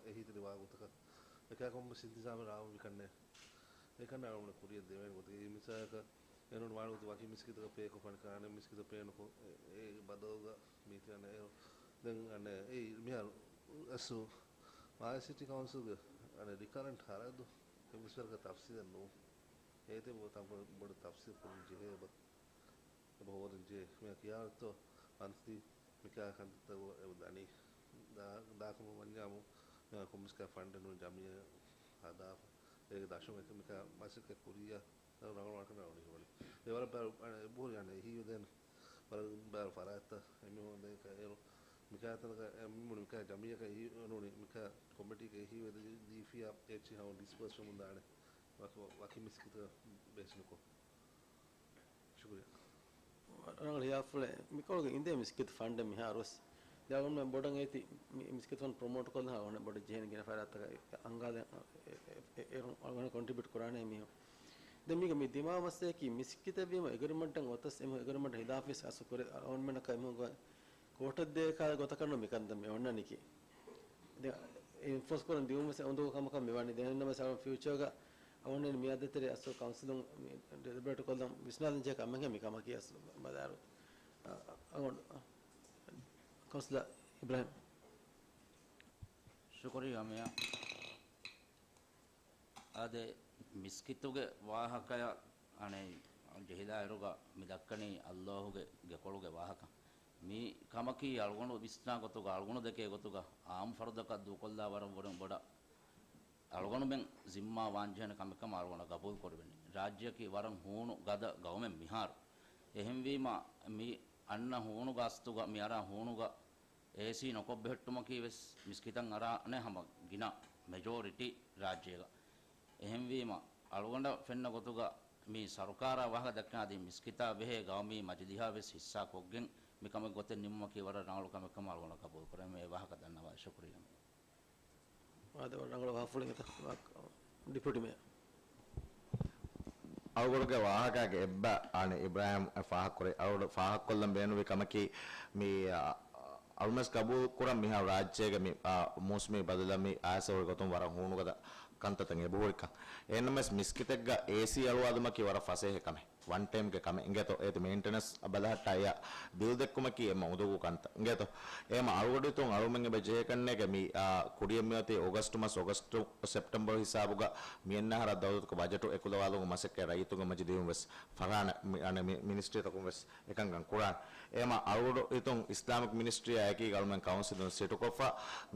އެހީ ތިރި ވާގޮތަކަށް އެކަކުން މިސް އިންތިޒާމެއް ރާވަން ވިކަންނޭ. އެކަން އަޅުގަނޑު ކުރިއަށް ދެވޭނެ ގޮތެއް. އެ މިސާލަކަށް އެނޫން ވާނެ ގޮތު ވަކި މިސްކިތަކަށް ޕޭކޮށް ފަނިކަ އަނެއް މިސްކިތަށް ޕޭ ނުކޮށް އެ، އެ ބަދަލުގަ މީތި އަނެއް އެ، ދެން އަނެއް އެ މިހާރު އަސް މާލެ ސިޓީ ކައުންސިލްގެ އަނެއް ރިކަރެންޓް ހަރަދު އެ މިސްވަރަކަށް ތަފްސީލެއް ނޫން. އޭތެ ބޮ-، ތަންކޮޅެއް ބޮޑު ތަފްސީލް ކުރަން ޖެހޭ ބަ. އެބަ ހޯދަން ޖެހޭ މި ކިޔާވަރުތޯ މަންތި މިކާ ކަންތައްތައް އެބަ ދަނީ. ދާ-، ދާކަމަށް ވަންޏާމު މި ކޮމިސްކާ ފަންޑެއް ނޫން ޖަމިއްޔާ ހަދާފަ. އޭގެ ދަށުން އެކަ މިކާ މަސައްކަތް ކުރިއްޔާ ރަނގަޅު ވަރަކަށް ނަގަނީ ހިމަނީ. އެ ވަރަށް ބާރު އަނެއް އެބަހުރި އަނެއް އެހީވެދޭނެ ވަރަށް ބާރު ފަރާތްތައް އެމީހުން ދޭކަ އޭރު މިކާތަނަކަ އެ މި މުޅި މިކާ ޖަމިއްޔަކަށް އެހީ ނޫނީ މިކާ ކޮމިޓީގެ އެހީވެދި ދީފިޔާ އެއްޗިހި ހަމަ ޑިސްބާސް ވަމުން ދާނެ. ވަކި، ވަކި މިސްކިތަކަށް ބޭސް ނުކޮށް. ޝުކުރިއްޔާ. ރަނގަޅު ހިޔާފުޅެއް. މިކޮޅުގެ އިނދޭ މިސްކިތު ފަންޑެއް މިހާރުވެސް. ދެ އަޅުގަނޑުމެން ބޮޑަށް އޭތި މި މިސްކިތު ފަންޑް ޕްރޮމޯޓް ކޮށްލަން އަޅުގަނޑު ބޮޑަށް ޖެހޭނެ ގިނަ ފައިދާތަކަށް އަންގާދޭން އެ، އެ، އެ، އޭރު އަޅުގަނޑު ކޮންޓްރިބިއުޓް ކުރާނެ މީހުން. ދެން މީގަ މި ދިމާވާ މައްސަލައަކީ މިސްކިތެއް ވީމަ އެގްރިމަންޓެއް އޮތަސް އެމީހުން އެގްރިމަންޓް ހިލާފްވެސް އަސްލު ކުރި އަޅުގަނޑުމެންނަކަށް އެމީހުން ކޯޓަށް ދޭ ކާ ގޮތަކަށް ނޫން މިކަންތައް މި އޮންނަނީކީ. ދެން އެ އެންފޯސް ކުރަން ދިއުމަށް އެ އުނދަގޫ ކަމަކަށް މިވަނީ. ދެން ނަމަ ސަރ ފިއުޗާގަ އަވަންނެން މިއަދަށް ތެރޭ އަސްލު ކައުންސިލުން މި ޑެލިބަރޭޓް ކޮށްލަން ވިސްނާލަން ޖެހޭ ކަމެއް މި ކަމަކީ އަސްލު މަދާރު. އަ، އަ، އަ، ކައުންސިލަރ އިބްރާހިމް. ޝުކުރިއްޔާ މޭޔަރ. އާދެ، މިސްކިތުގެ ވާހަކަޔަށް އަނެއް ޖެހިލާއިރުގަ މި ދައްކަނީ އައްލާހުގެ ގެކޮޅުގެ ވާހަކަ. މި ކަމަކީ އަޅުގަނޑު ވިސްނާ ގޮތުގަ، އަޅުގަނޑު ދެކޭ ގޮތުގަ، އާއްމު ފަރުދަކަށް ދޫކޮށްލާ ވަރަށް ބޮޑަށް، ބޮޑަށް އަޅުގަނޑުމެން ޒިންމާ ވާންޖެހޭނެ ކަމެއް ކަމަށް އަޅުގަނޑަށް ގަބޫލު ކުރެވެނީ. ރާއްޖެއަކީ ވަރަށް ހޫނު ގަދަ ގައުމެއް މިހާރު. އެހެންވީމަ، މި އަންނަ ހޫނު ގާސްތުގަ، މި އަރާ ހޫނުގަ އޭސީ ނުކޮށް ބެހެއްޓުމަކީ ވެސް މިސްކިތަށް އަރާނެ ހަމަ ގިނަ މެޖޯރިޓީ ރާއްޖޭގަ. އެހެންވީމަ، އަޅުގަނޑަށް ފެންނަ ގޮތުގަ މި ސަރުކާރާ ވާހަކަ ދައްކާ އަދި މިސްކިތާ ބެހޭ ގައުމީ މަޖިލީހާ ވެސް ހިއްސާ ކޮށްގެން މި ކަމެއް ގޮތެއް ނިމުމަކީ ވަރަށް ރަނގަޅު ކަމެއް ކަމަށް އަޅުގަނޑަށް ގަބޫލު ކުރަން މި ވާހަކަ ދަންނަވާ. ޝުކުރިއްޔާ. އާދެ، ވަރަށް ރަނގަޅު ވާހަކަފުޅެއް އެތަ، ޑިޕިއުޓީ މޭޔަރ. އަޅުގަނޑުގެ ވާހަކައިގެ އެއްބަ އަނެއް އިބްރާހިމް ފާހަގަކުރޭ. އަޅުގަނޑު ފާހަގަކޮށްލަން ބޭނުންވި ކަމަކީ، މި، އަ، އަޅުމެސް ގަބޫލު ކުރަން މިހާރު ރާއްޖޭގެ މި، އަ، މޫސުމީ ބަދަލަށް މި އައިސް ހުރި ގޮތުން ވަރަށް ހޫނުގަދަ ކަންތައްތައް އެބަހުރިކަން. އެހެންނަމަވެސް މިސްކިތެއްގަ އޭސީ އަޅުވާލުމަކީ ވަރަށް ފަސޭހަ ކަމެއް. ވަން ޓައިމްގެ ކަމެއް އިނގޭތޯ. އޭތި މެއިންޓެނަންސް ބަލަހައްޓާ އެޔަށް ބިލް ދެއްކުމަކީ އެންމެ އުނދަގޫ ކަންތައް އިނގޭތޯ. އެހެމަ އަޅުގަޑުތުން އަޅުމެން އެބަ ޖެހޭކަންނޭގެ މި، އާ، ކުރިއަށް މިއޮތީ އޮގަސްޓު މަސް، އޮގަސްޓު ސެޕްޓެމްބަރު ހިސާބުގަ މިއަންނަ އަހަރަށް ދައުލަތުގެ ބަޖެޓު އެކުލަވާލުމުގެ މަސައްކަތް ރައްޔިތުންގެ މަޖިލީހުން ވެސް ފަރާނަ މި-، އަނެ މި-، މިނިސްޓްރީތަކުން ވެސް އެކަންކަން ކުރާނެ. އެހެމަ އަޅުގަޑު ހިތުން އިސްލާމިކް މިނިސްޓްރީއާ އެކީގަ އަޅުމެން ކައުންސިލުން ސިޓުކޮށްފަ،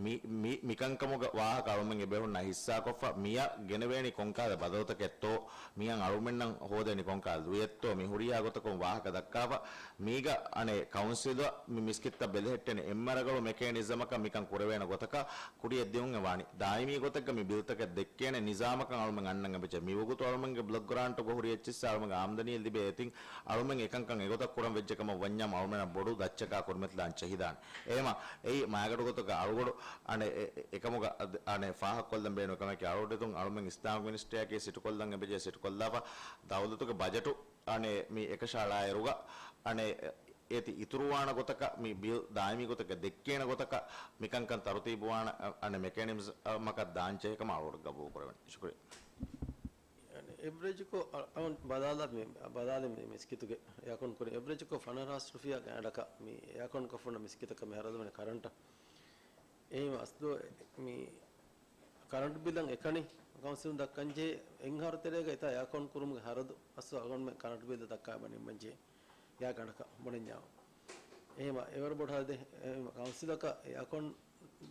މި، މި، މިކަންކަމުގެ ވާހަކަ އަޅުމެން އެބޭފުޅުންނާ ހިއްސާކޮށްފަ، މިއަށް ގެނެވޭނީ ކޮންކަހަލަ ބަދަލުތަކެއްތޯ، މިއަށް އަޅުމެންނަށް ހޯދޭނީ ކޮންކަހަލަ ލުޔެއްތޯ، މި ހުރިހާ ގޮތަކުން ވާހަކަ ދައްކާފަ، މީގަ އަނެއް ކައުންސިލަށް މި މިސްކިތްތައް ބެލެހެއްޓޭނެ އެއްމަރަގަޅު މެކޭނިޒަމަކަށް މިކަން ކުރެވޭނެ ގޮތަކަށް ކުރިއަށް ދިއުން އެވާނީ. ދާއިމީ ގޮތެއްގަ މި ބިލްތަކެއް ދެއްކޭނެ ނިޒާމަކަށް އަޅުމެން އަންނަން އެބަޖެހޭ. މިވަގުތު އަޅުމެންގެ ބްލޮކް ގްރާންޓުގަ ހުރި އެއްޗިއްސާ އަޅުމެންގެ އާމްދަނީ ލިބޭ. އިތިން އަޅުމެން އެކަންކަން އެގޮތަށް ކުރަން ވެއްޖެ ކަމަށް ވަންޏާ އަޅުމެންނަށް ބޮޑު ދައްޗަކާ ކުރިމަތިލާން ޖެހިދާނެ. އެހެމަ އެއީ މާގަނޑު ގޮތުގަ އަޅުގަޑު އަނެއް އެ-، އެ-، އެކަމުގަ އަދި އަނެއް ފާހަގަކޮށްލަން ބޭނުން ކަމަކީ އަޅުގަޑު އިތުން އަޅުމެން އިސްލާމިކް މިނިސްޓްރީއާއެކީ ސިޓުކޮށްލަން އެބަޖެހޭ ސިޓުކޮށްލާފަ ދައުލަތުގެ ބަޖެޓު އަނެއް މި އެކަށައަޅާއިރުގަ އަނެއް އޭތި އިތުރުވާނެ ގޮތަކަށް މި ބިލް ދާއިމީ ގޮތެއްގަ ދެއްކޭނެ ގޮތަކަށް މިކަންކަން ތަރުތީބުވާނެ އަނެއް މެކޭނިޒަމަކަށް ދާން ޖެހޭ ކަމަށް އަޅުގަޑު ގަބޫލު ކުރެވެން. ޝުކުރިއްޔާ. އެވްރެޖްކޮށް އަ-، އަ-، ބަލާލާ މި-، ބަލާލި މި މިސްކިތުގެ އެއާކޯން ކުރި އެވްރެޖްކޮށް ފަނަރަ ހާސް ރުފިޔާ ގާތްގަނޑަކަށް މި އެއާކޯން ކޮށްފަ ހުންނަ މިސްކިތަކަށް މި ހަރަދުވަނީ ކަރަންޓަށް. އެހެން އަސްލު މި ކަރަންޓް ބިލަށް އެކަނި ކައުންސިލުން ދައްކަންޖެހޭ އެއް އަހަރު ތެރޭގަ އެތާ އެއާކޯން ކުރުމުގެ ހަރަދު އަސްލު އަޅުގަނޑުމެން ކަރަންޓް ބިލް ދައްކާ ނިންމަންޖެހޭ. ގާތްގަނޑަކަށް ބުނަންޏާ. އެހެމަ އެވަރު ބޮޑު ހަރަދެއް އެ ކައުންސިލަކަށް އެއާކޯން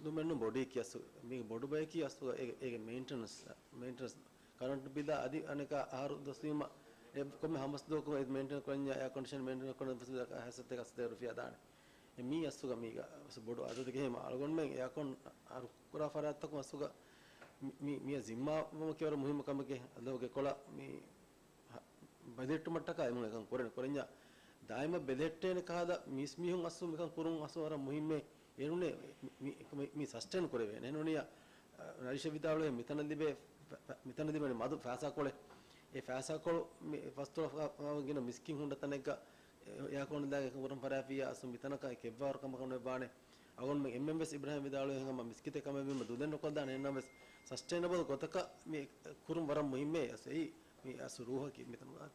ދުމެއްނު ބޮޑީ ކިޔަސް މީ ބޮޑު ބަޔަކީ އަސްލު އޭގެ މެއިންޓެނަންސް، މެއިންޓެނަންސް ކަރަންޓް ބިލާ އަދި އަނެކާ އަހަރު ދޮސްވީމަ އެ ކޮންމެ ހަމަސް ދުވަހަކު އެ މެއިންޓެން ކުރަންޏާ އެއާކޮންޑިޝަން މެއިންޓެން ކުރަން ހަސަތޭކަ ހަސަތޭކަ ރުފިޔާ ދާނެ. އެ މީ އަސްލުގަ މީގަ ވެސް ބޮޑު އަދަދެއް އެހެމަ އަޅުގަނޑުމެން އެއާކޯން އަހަރު ކުރާ ފަރާތްތަކުން އަސްލުގަ މި، މި، މިއަށް ޒިންމާވުމަކީ ވަރަށް މުހިއްމު ކަމެކޭ. އަދި ގެކޮޅަށް މި ބެލެހެއްޓުމަށްޓަކާ އެމީހުން އެކަން ކުރަން ކުރަންޏާ ދާއިމަށް ބެލެހެއްޓޭނެ ކަހަލަ މީސްމީހުން އަސްލު މިކަން ކުރުން އަސްލު ވަރަށް މުހިއްމޭ. އެނޫނޭ މި، މި، މި، މި ސަސްޓެން ކުރެވޭނެ. އެނޫނީ، އަ، ރައީޝް ވިދާޅުވޭ މިތަނަށް ލިބޭ، ފަ-، ފަ-، މިތަނަށް ލިބޭނެ މަދު ފައިސާކޮޅެއް. އެ ފައިސާކޮޅު މި ފަސްދޮޅަށް ފަ-، ފަ-، ގިނަ މިސްކިތް ހުންނަ ތަނެއްގަ އެ-، އެއާކޯން ދާގެ ކުރަން ފަރާފިއްޔާ އަސްލު މިތަނަކަށް ކެއްވާވަރު ކަމަކަށް ނުވެވާނެ. އަޅުގަނޑުމެން އެންމެން ވެސް އިބްރާހިމް ވިދާޅުވި ހަމަ މިސްކިތެއް ކަމެއް ވީމަ ދުލެއް ނުކޮށްދާނެ. އެހެންނަމަވެސް ސަސްޓެއިނަބަލް ގޮތަކަށް މި ކުރުން ވަރަށް މުހިއްމޭ. އަސް އެއީ މި އަސް ރޫހަކީ މިތަނުގަ.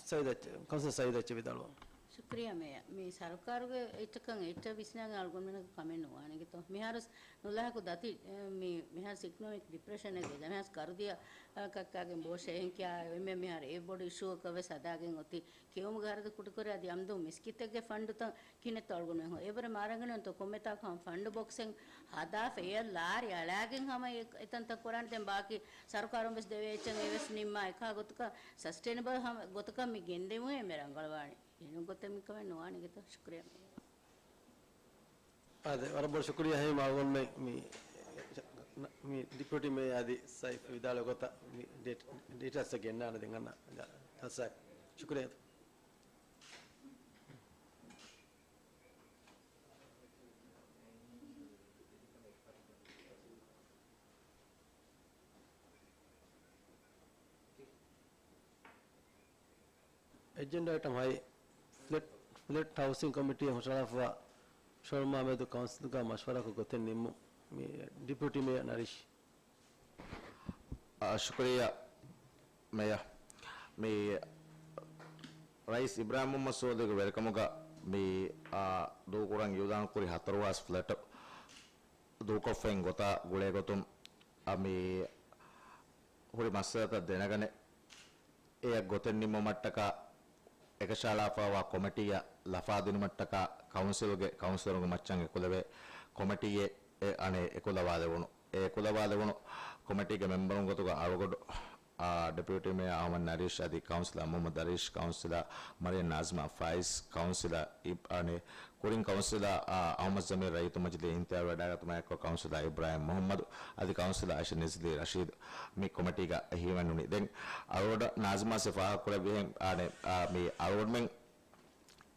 ސައީދު އެޗް، ކައުންސިލަރ ސައީދު އެޗް ވިދާޅުވާ. ޝުކުރިއްޔާ މޭޔަރ. މި ސަރުކާރުގެ އެއްޗަކަށް އެއްޗެއް ވިސްނާގެން އަޅުގަނޑުމެންނަކަށް ކަމެއް ނުވާނެ ގެތޯ. މިހާރުސް ނުލާހަކު ދަތި، އެ، މި، މިހާރުސް އިކޮނޮމިކް ޑިޕްރެޝަނެއް ގޮތަށް މިހާރުސް ކަރުދިޔަ، އަ، ކައްކާގެން ބޯށޭ އެހެން ކިޔާ އެންމެ މިހާރު އެ ބޮޑު އިޝޫއަކަށް ވެސް ހަދާގެން އޮތީ. ކެއުމުގެ ހަރަދު ކުޑަކުރި އަދި އަމްދު މިސްކިތެއްގެ ފަންޑުތައް ކިހިނެއްތޯ އަޅުގަނޑުމެން ހޯ. އެވަރަށް މާރަނގަޅު އެންތޯ ކޮންމެތާކު ހަމަ ފަންޑު ބޮކްސެއް ހަދާފަ އެޔަށް ލާރި އަޅާގެން ހަމަ އެ-، އެތަންތަން ކުރާނެ. ދެން ބާކީ ސަރުކާރުން ވެސް ދެވޭ އެއްޗެއް އެވެސް ނިންމާ އެކާ ގޮތަކަށް ސަސްޓެއިނަބަލް ހަމަ ގޮތަކަށް މި ގެންދެވުން އެންމެ ރަނގަޅުވާނެ. އެހެން ގޮތެއް މިކަމެއް ނުވާނެ ގެތޯ. ޝުކުރިއްޔާ. އާދެ، ވަރަށް ބޮޑަށް ޝުކުރިއްޔާ ހެމް އަޅުގަނޑުމެން މި، މި ޑިޕިއުޓީ މޭޔަރ އަދި ސައިފް ވިދާޅުވި ގޮތަށް މި ޑީޓެ-، ޑީޓެއިލްސް ގެންނާނެ ދެން އަންނަ ޖަލްސާއަށް. ޝުކުރިއްޔާ. އެޖެންޑާ އައިޓަމް ހަތް، ފްލެޓް، ފްލެޓް ހައުސިން ކޮމިޓީއަށް ހުށަހަޅާފައިވާ ޝޮރުމާ މެދު ކައުންސިލްގަ މަޝްވަރާކޮށް ގޮތެއް ނިންމުން. މި ޑިޕިއުޓީ މޭޔަރ ނަރީޝް. އާ، ޝުކުރިއްޔާ މޭޔަރ. މި ރައީސް އިބްރާހިމް މުހައްމަދު ސޯލިހުގެ ވެރިކަމުގަ މި، އާ، ދޫކުރަން އިއުލާން ކުރި ހަތަރު ހާސް ފްލެޓް ދޫކޮށްފައިން ގޮތާ ގުޅޭގޮތުން، އަ، މި ހުރި މައްސަލަތައް ދެނެގަނެ، އެޔަށް ގޮތެއް ނިންމުމަށްޓަކާ އެކަށައަޅާފައިވާ ކޮމިޓީއަށް ލަފާދިނުމަށްޓަކާ ކައުންސިލްގެ ކައުންސިލަރުންގެ މައްޗަށް އެކުލެވޭ ކޮމިޓީއެއް އެ، އަނެއް އެކުލަވާލެވުނު. އެ އެކުލަވާލެވުނު ކޮމިޓީގެ މެމްބަރުން ގޮތުގަ އަޅުގަޑު، އާ، ޑެޕިއުޓީ މޭޔަރ އަހްމަދު ނަރީޝް އަދި ކައުންސިލަރ މުހައްމަދު ދަރީޝް، ކައުންސިލަރ މަރިޔަމް ނާޒިމާ ފާއިޒް، ކައުންސިލަރ އިބް-، އަނެއް ކުރިން ކައުންސިލަރ، އާ، އަހްމަދު ޒަމީރު ރައްޔިތު މަޖިލީހަށް އިންތިހާބު ވެވަޑައިގަތުމާއެކު ކައުންސިލަރ އިބްރާހިމް މުހައްމަދު އަދި ކައުންސިލަރ އައިޝަ ނިޒްލީ ރަޝީދު މި ކޮމިޓީގަ ހިމެނުނީ. ދެން އަޅުގަޑު ނާޒިމާ ސެ ފާހަގަކުރެއްވިހެން، އާނެ، އާ، މި އަޅުގަޑުމެން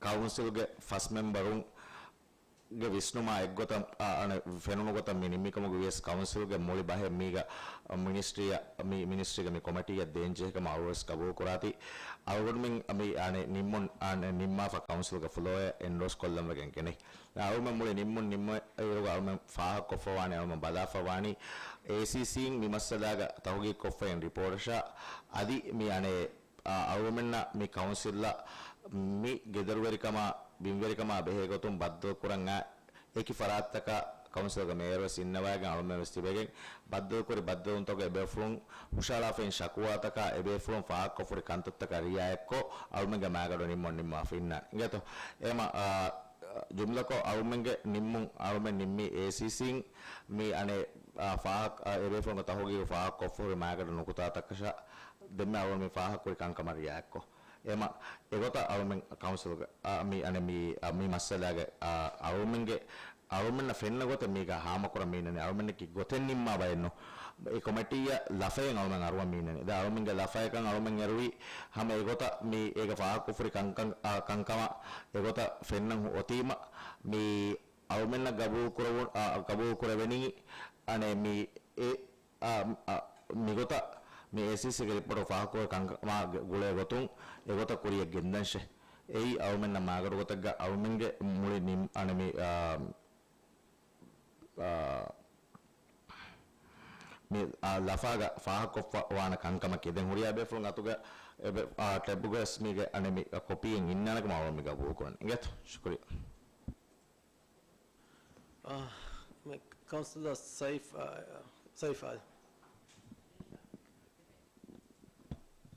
ކައުންސިލްގެ ފަސް މެމްބަރުން ގެ ވިސްނުމާ އެއްގޮތަށް، އާ، އަނެއް ފެނުނު ގޮތަށް މި ނިންމިކަމުގެ ވިޔަސް ކައުންސިލްގެ މުޅި ބަހެއް މީގަ މިނިސްޓްރީއަށް، މި މިނިސްޓްރީގެ މި ކޮމެޓީއަށް ދޭންޖެހޭ ކަމަށް އަޅުވެސް ގަބޫލު ކުރާތީ. އަޅުގަނޑުމެން މި އަނެއް ނިންމުން، އަނެއް ނިންމާފަ ކައުންސިލްގެ ފްލޯއަށް އެންޑޯސް ކޮށްލަން ވެގެން ގެނައި. އަޅުމެން މުޅި ނިންމުން ނިންމު އިރުގަ އަޅުމެން ފާހަގަކޮށްފަވާނީ، އަޅުމެން ބަލާފަވާނީ، އޭސީސީން މި މައްސަލާގަ ތަހުގީގު ކޮށްފައިން ރިޕޯޓަށާ އަދި މި އަނެއް، އާ، އަޅުމެންނަށް މި ކައުންސިލްއަށް މި ގެދޮރުވެރިކަމާ ބިންވެރިކަމާ ބެހޭ ގޮތުން ބައްދަލުކުރަން އާ އެކި ފަރާތްތަކަށް ކައުންސިލްގެ މޭޔަރުވެސް އިންނަވައިގެން އަޅުމެންވެސް ތިބެގެން ބައްދަލުކުރި ބައްދަލުވުންތަކުގެ އެބޭފުޅުން ހުށަހަޅާފައިން ޝަކުވާތަކާ އެބޭފުޅުން ފާހަގަކޮށްފަހުރި ކަންތައްތަކަށް ރިއާޔަތްކޮށް އަޅުމެންގެ މާގަނޑު ނިންމުން ނިންމާފަ އިންނާނެ. އިނގޭތޯ؟ އެމަ، އާ، ޖުމްލަކޮށް އަޅުމެންގެ ނިންމުން އަޅުމެން ނިންމީ އޭސީސީން މި އަނެއް، އާ، ފާހަގަ، އާ، އެބޭފުޅުންގެ ތަހުގީގު ފާހަގަކޮށްފަހުރި މާގަނޑު ނުކުތާތަކަށާ ދެންމެ އަޅުގަނޑު މި ފާހަގަކުރި ކަންކަމަށް ރިއާޔަތްކޮށް. އެމަ، އެގޮތަށް އަޅުމެން ކައުންސިލްގެ، އާ، މި އަނެއް މި، އާ، މި މައްސަލާގެ، އާ، އަޅުމެންގެ އަޅުމެންނަށް ފެންނަ ގޮތެއް މީގަ ހާމަކުރަން މީނަނީ، އަޅުމެންނަކީ ގޮތެއް ނިންމާ ބައެއްނު. އެ ކޮމެޓީއަށް ލަފައެއް އަޅުމެން އަރުވަން މީނަނީ. ދެން އަޅުމެންގެ ލަފައެއްކަން އަޅުމެން އެރުވީ ހަމަ އެގޮތަށް މި އޭގަ ފާހަގަކޮށްފަހުރި ކަންކަން، އާ، ކަންކަމަށް އެގޮތަށް ފެންނަން އޮތީމަ މި އަޅުމެންނަށް ގަބޫލު ކުރެވުން، އާ، ގަބޫލު ކުރެވެނީ އަނެއް މި އެ އާ، އާ، މިގޮތަށް މި އޭސީސީގެ ރިޕޯޓު ފާހަގަކުރެވޭ ކަންކަމާ ގުޅޭ ގޮތުން އެގޮތަށް ކުރިޔަށް ގެންދަންށޭ. އެއީ އަޅުމެންނަށް މާގަނޑު ގޮތެއްގަ އަޅުމެންގެ މުޅި ނިން-، އަނެއް މި، އާ، އާ، މި، އާ، ލަފާގަ ފާހަގަކޮށްފަ ވާނެ ކަންކަމަކީ. ދެން ހުރިހާ ބޭފުޅުން އަތުގަ އެބެ-، އާ، ޓެބުގަވެސް މީގެ އަނެއް މި ކޮޕީއެއް އިންނާނެ ކަމަށް އަޅުގަނޑު މި ގަބޫލު ކުރަނީ. އިނގޭތޯ؟ ޝުކުރިއްޔާ. އާ، މެ-، ކައުންސިލަރ ސައިފް، އާ، ސައިފް އާދެ.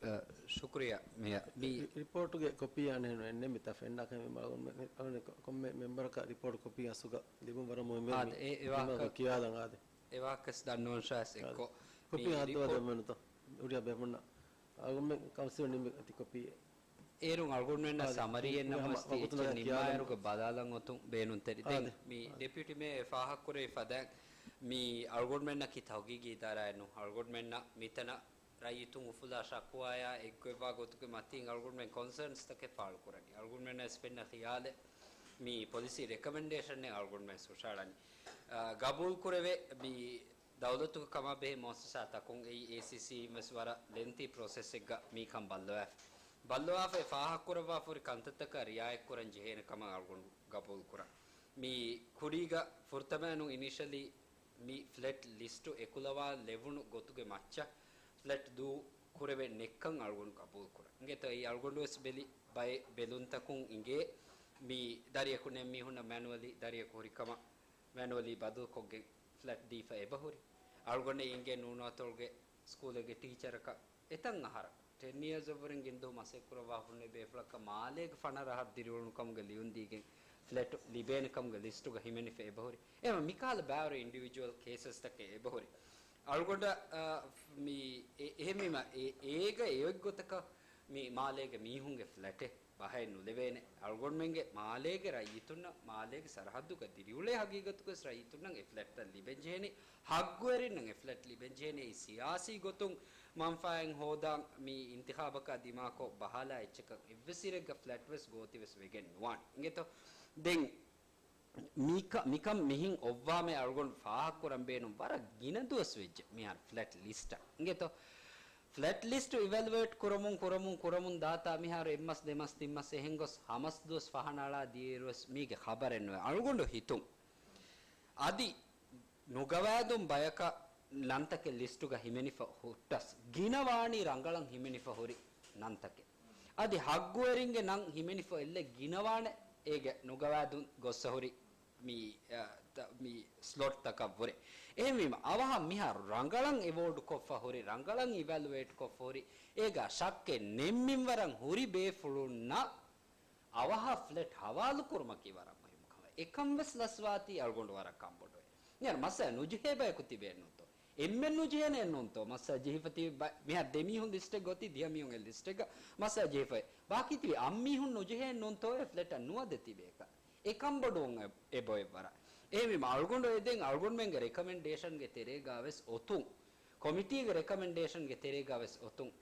އާ، ޝުކުރިއްޔާ. މި، މި ރި-، ރިޕޯޓުގެ ކޮޕީ އަނެއް ނު އެންނެ މިތާ ފެންނާކަށް މި މަ-، މެ-، މެ-، ކޮންމެ މެމްބަރަކަށް ރިޕޯޓު ކޮޕީ އަސްލުގަ ލިބުން ވަރަށް މުހިއްމު. އާދެ، އެ-، އެ ވާހަކަ ކިޔާލަން އާދެ. އެ ވާހަކަސް ދަންނަވަން ޝާސް އެއްކޮށް. ކޮޕީ މި ހައްދަވާ ރިޕޯޓް ދެން މެނުތޯ؟ ހުރިހާ ބޭފުޅުންނަށް އަޅުގަނޑުމެން ކައުންސިލަރ ނިންމި އޮތީ ކޮޕީއެއް. އޭރުން އަޅުގަނޑުމެންނަށް އާދެ، ސަމަރީއެއް މި ހަމަ ނަމަވެސް ތި އެއްޗެއް ވަގުތުން ނިންމާއިރުގެ ކިޔާލަން. ބަލާލަން އޮތުން ބޭނުންތެރި. ދެން އާދެ. މި ޑެޕިއުޓީ މޭޔަރ ފާހަގަކުރެވި ފަދައިން މި އަޅުގަނޑުމެންނަކީ ތަހުގީގީ އިދާރާއެއް ނޫން. އަޅުގަނޑުމެންނަށް މިތަނަށް ރައްޔިތުން އުފުލާ ޝަކުވާޔާ އެއްގޮތްވާ ގޮތުގެ މަތީން އަޅުގަނޑުމެން ކޮންސަރންސްތަކެއް ފާޅުކުރަނީ. އަޅުގަނޑުމެންނަށް ވެސް ފެންނަ ޚިޔާލެއް މި ޕޮލިސީ ރެކަމެންޑޭޝަނެއް އަޅުގަނޑުމެން ހުށަހަޅަނީ. އާ، ގަބޫލުކުރެވޭ މި ދައުލަތުގެ ކަމާ ބެހޭ މުއައްސަސާތަކުން އެއީ އޭސީސީ ވެސް ވަރަށް ލެންތީ ޕްރޮސެސްއެއްގަ މިކަން ބައްލަވާފަ. ބައްލަވާފައި ފާހަގަކުރައްވާފަހުރި ކަންތައްތަކަށް ރިއާޔަތްކުރަން ޖެހޭނެ ކަމަށް އަޅުގަނޑު ގަބޫލުކުރަން. މި ކުރީގަ ފުރަތަމައިނު އިނިޝަލީ މި ފްލެޓް ލިސްޓު އެކުލަވާ ލެވުނު ގޮތުގެ މައްޗަށް ފްލެޓް ދޫ ކުރެވެން ނެއްކަން އަޅުގަނޑު ގަބޫލުކުރަން. އިނގޭތޯ އެއީ އަޅުގަނޑު ވެސް ބެލި ބައެއް ބެލުންތަކުން އިނގޭ މި ދަރިއަކު ނެއް މީހުންނަށް މެނުއަލީ ދަރިއަކު ހުރި ކަމަށް މެނުއަލީ ބަދަލުކޮށްގެން ފްލެޓް ދީފަ އެބަހުރި. އަޅުގަނޑެއް އިނގޭ ނޫނުއަތޮޅުގެ ސްކޫލެއްގެ ޓީޗަރަކަށް އެތަން އަހަރަށް ޓެން އިޔާސް އޮވަރިން ގިންދޫ މަސައްކަތްކުރައްވާ ހުންނެވި ބޭފުޅަކަށް މާލޭގެ ފަނަރަ އަހަރު ދިރިއުޅުނުކަމުގެ ލިޔުން ދީގެން ފްލެޓު ލިބޭނެ ކަމުގެ ލިސްޓުގަ ހިމެނިފަ އެބަހުރި. އެހެން މިކަހަލަ ބައިވަރު އިންޑިވިޖުއަލް ކޭސަސްތަކެއް އެބަހުރި. އަޅުގަނޑަށް، އާ، މި އެ-، އެހެންވީމަ އެ-، އޭގަ އެއޮތްގޮތަކަށް މި މާލޭގެ މީހުންގެ ފްލެޓެއް ބަހައެއް ނުލެވޭނެ. އަޅުގަނޑުމެންގެ މާލޭގެ ރައްޔިތުންނަށް، މާލޭގެ ސަރަހައްދުގަ ދިރިއުޅޭ ހަގީގަތުގަވެސް ރައްޔިތުންނަށް އެ ފްލެޓްތައް ލިބެންޖެހޭނީ، ހައްގުވެރިންނަށް އެ ފްލެޓް ލިބެންޖެހޭނީ. އެއީ ސިޔާސީ ގޮތުން މަންފާއެއް ހޯދާން މި އިންތިޚާބަކާ ދިމާކޮށް ބަހާލާ އެއްޗަކަށް އެއްވެސް އިރެއްގަ ފްލެޓްވެސް ގޯތިވެސް ވެގެން ނުވާނެ. އިނގޭތޯ؟ ދެން މިކަ-، މިކަން މިހިން އޮއްވާމޭ އަޅުގަނޑު ފާހަގަކުރަން ބޭނުން ވަރަށް ގިނަ ދުވަސް ވެއްޖެ މިހާރު ފްލެޓް ލިސްޓަށް. އިނގޭތޯ؟ ފްލެޓް ލިސްޓު އިވެލުއޭޓް ކުރަމުން، ކުރަމުން، ކުރަމުން ދާތާ މިހާރު އެއްމަސް ދެމަސް ތިންމަސް އެހެން ގޮސް ހަމަސް ދުވަސް ފަހަނަ އަޅާ ދިޔައިރުވެސް މީގެ ޚަބަރެއް ނުވޭ. އަޅުގަނޑު ހިތުން އަދި ނުގަވާދުން ބަޔަކަށް ނަންތަކެއް ލިސްޓުގަ ހިމެނިފަ ހުއްޓަސް، ގިނަވާނީ ރަނގަޅަށް ހިމެނިފަ ހުރި ނަންތަކެއް. އަދި ހައްގުވެރިންގެ ނަން ހިމެނިފަ އެއްލެއް ގިނަވާނެ އޭގެ ނުގަވާދުން ގޮއްސަ ހުރި މި، އަ، ތަ-، މި ސްލޮޓްތަކަށްވުރެ. އެހެންވީމަ، އަވަހަށް މިހާރު ރަނގަޅަށް އެވޯޑް ކޮށްފަ ހުރި، ރަނގަޅަށް އިވެލުއޭޓް ކޮށްފަ ހުރި، އޭގަ ޝައްކެއް ނެތް މިންވަރަށް ހުރި ބޭފުޅުންނަށް އަވަހަށް ފްލެޓް ހަވާލު ކުރުމަކީ ވަރަށް މުހިއްމު ކަމެއް. އެކަން ވެސް ލަސްވާތީ އަޅުގަނޑު ވަރަށް ކަންބޮޑުވޭ. މިހާރު މައްސަލަ ނުޖެހޭ ބަޔަކު ތިބޭންނޫންތޯ؟ އެންމެން ނުޖެހޭނެއްނޫންތޯ؟ މައްސަލަ ޖެހިފަ ތިބި ބަ-، މިހާރު ދެ މީހުން ލިސްޓެއްގަ އޮތީ، ދިހަ މީހުން އެ ލިސްޓެއްގަ މައްސަލަ ޖެހިފައި. ބާކީ ތިބި އަށް މީހުން ނުޖެހޭންނޫންތޯއޭ ފްލެޓަށް ނުވަދެ ތިބޭކަށް. އެ ކަންބޮޑުވުން އެ-، އެބައޮތް ވަރަށް. އެހެންވީމަ އަޅުގަނޑު އެދެން އަޅުގަނޑުމެންގެ ރެކަމެންޑޭޝަންގެ ތެރޭގަ ވެސް އޮތުން، ކޮމިޓީގެ ރެކަމެންޑޭޝަންގެ ތެރޭގަ ވެސް އޮތުން،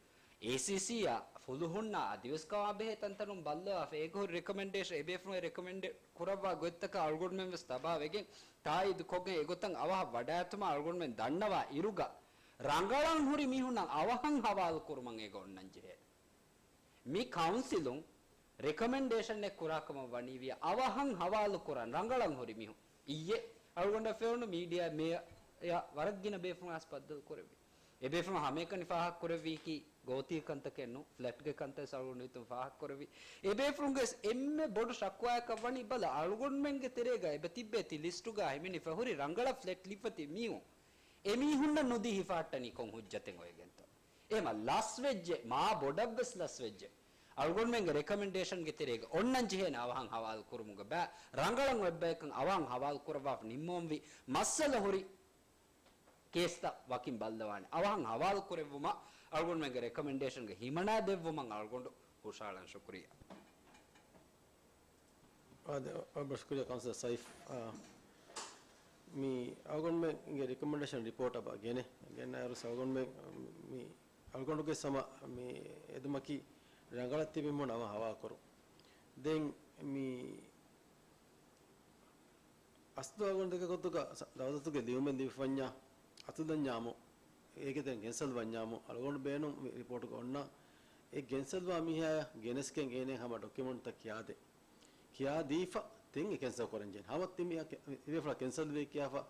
އޭސީސީއާ ފުލުހުންނާ އަދިވެސް ކަމާ ބެހޭ ތަންތަނުން ބައްލަވާފަ، އޭގެ ހުރި ރެކޮމެންޑޭޝަން އެބޭފުޅުން ރެކޮމެންޑް ކުރައްވާ ގޮތްތަކަށް އަޅުގަނޑުމެން ވެސް ތަބާވެގެން، ތާއީދު ކޮށްގެން އެގޮތަށް އަވަހަށް ވަޑައިގަތުމަށް އަޅުގަނޑުމެން ދަންނަވާ އިރުގަ، ރަނގަޅަށް ހުރި މީހުންނަށް އަވަހަށް ހަވާލު ކުރުމަށް އޭގަ އޮންނަން ޖެހޭ. މި ކައުންސިލުން ރެކޮމެންޑޭޝަންއެއް ކުރާކަމަށް ވަނީވިޔަ އަވަހަށް ހަވާލު ކުރަން ރަނގަޅަށް ހުރި މީހުން. އިއްޔެ އަޅުގަނޑަށް ފެނުނު މީޑިއާ މޭޔަ ވަރަށް ގިނަ ބޭފުޅުން އަސް ބައްދަލު ކުރެއްވި. އެ ބޭފުޅުން ހަމައެކަނި ފާހަގަ ކުރެއްވީކީ ގޯތީ ކަންތަކެއް ނޫން، ފްލެޓްގެ ކަންތައް އަޅުގަނޑު ހިތުން ފާހަގަ ކުރެއްވި. އެ ބޭފުޅުންގެ ވެސް އެންމެ ބޮޑު ޝަކުވާއަކަށް ވަނީ ބަލަ އަޅުގަނޑުމެންގެ ތެރޭގަ އެބަ ތިއްބޭ ތި ލިސްޓުގަ ހިމެނިފަ ހުރި ރަނގަޅަށް ފްލެޓް ލިބިފަ ތި މީހުން. އެ މީހުންނަށް ނުދީ ހިފަހައްޓަނީ ކޮން ހުއްޖަތެއް އޮވެގެންތޯ؟ އެހެމަ ލަސްވެއްޖެ، މާ ބޮޑަށްވެސް ލަސްވެއްޖެ. އަޅުގަނޑުމެންގެ ރެކަމެންޑޭޝަންގެ ތެރޭގަ އޮންނަން ޖެހޭނެ އަވަހަށް ހަވާލު ކުރުމުގެ ބައި ރަނގަޅަށް އޮތް ބަޔަކަށް އަވަހަށް ހަވާލު ކުރައްވާފަ ނިންމަވަންވީ މައްސަލަ ހުރި ކޭސްތައް ވަކިން ބައްލަވާނެ. އަވަހަށް ހަވާލު ކުރެއްވުމަށް އަޅުގަނޑުމެންގެ ރެކަމެންޑޭޝަންގެ ހިމަނާ ދެއްވުމަށް އަޅުގަނޑު ހުށަހަޅަން ޝުކުރިއްޔާ. އާދެ، އަ، ބޮޑަށް ޝުކުރިއްޔާ ކައުންސިލަރ ސައިފް. އާ، މި އަޅުގަނޑުމެންގެ ރެކޮމެންޑޭޝަން ރިޕޯޓަށް ބަ ގެނެ، ގެންނަ އައިރުސް އަޅުގަނޑުމެން މި އަޅުގަނޑުގެ ސަމަ މި އެދުމަކީ ރަނގަޅަށް ތިބި މީހުން އަވަހަށް ހަވާލު ކުރުން. ދެން މި އަސްލު އަޅުގަނޑު ދެކެ ގޮތުގަ ސަ-، ދައުލަތުގެ ލިޔުމެއް ލިބިފަންޏާ އަތުލަންޏާމު، އޭގެ ދެން ކެންސަލް ވަންޏާމު، އަޅުގަނޑު ބޭނުން މި ރިޕޯޓުގަ އޮންނަ އެ ކެންސަލްވާ މީހާޔަށް ގެނެސްގެން އޭނަ ހަމަ ޑޮކިއުމަންޓްތައް ކިޔާދޭ. ކިޔާދީފަ ދެން އެ ކެންސަލް ކުރަން ޖެހޭނެ. ހަމަ ތި މި އަ-، އެ ފުޅާ ކެންސަލް ވޭ ކިޔާފަ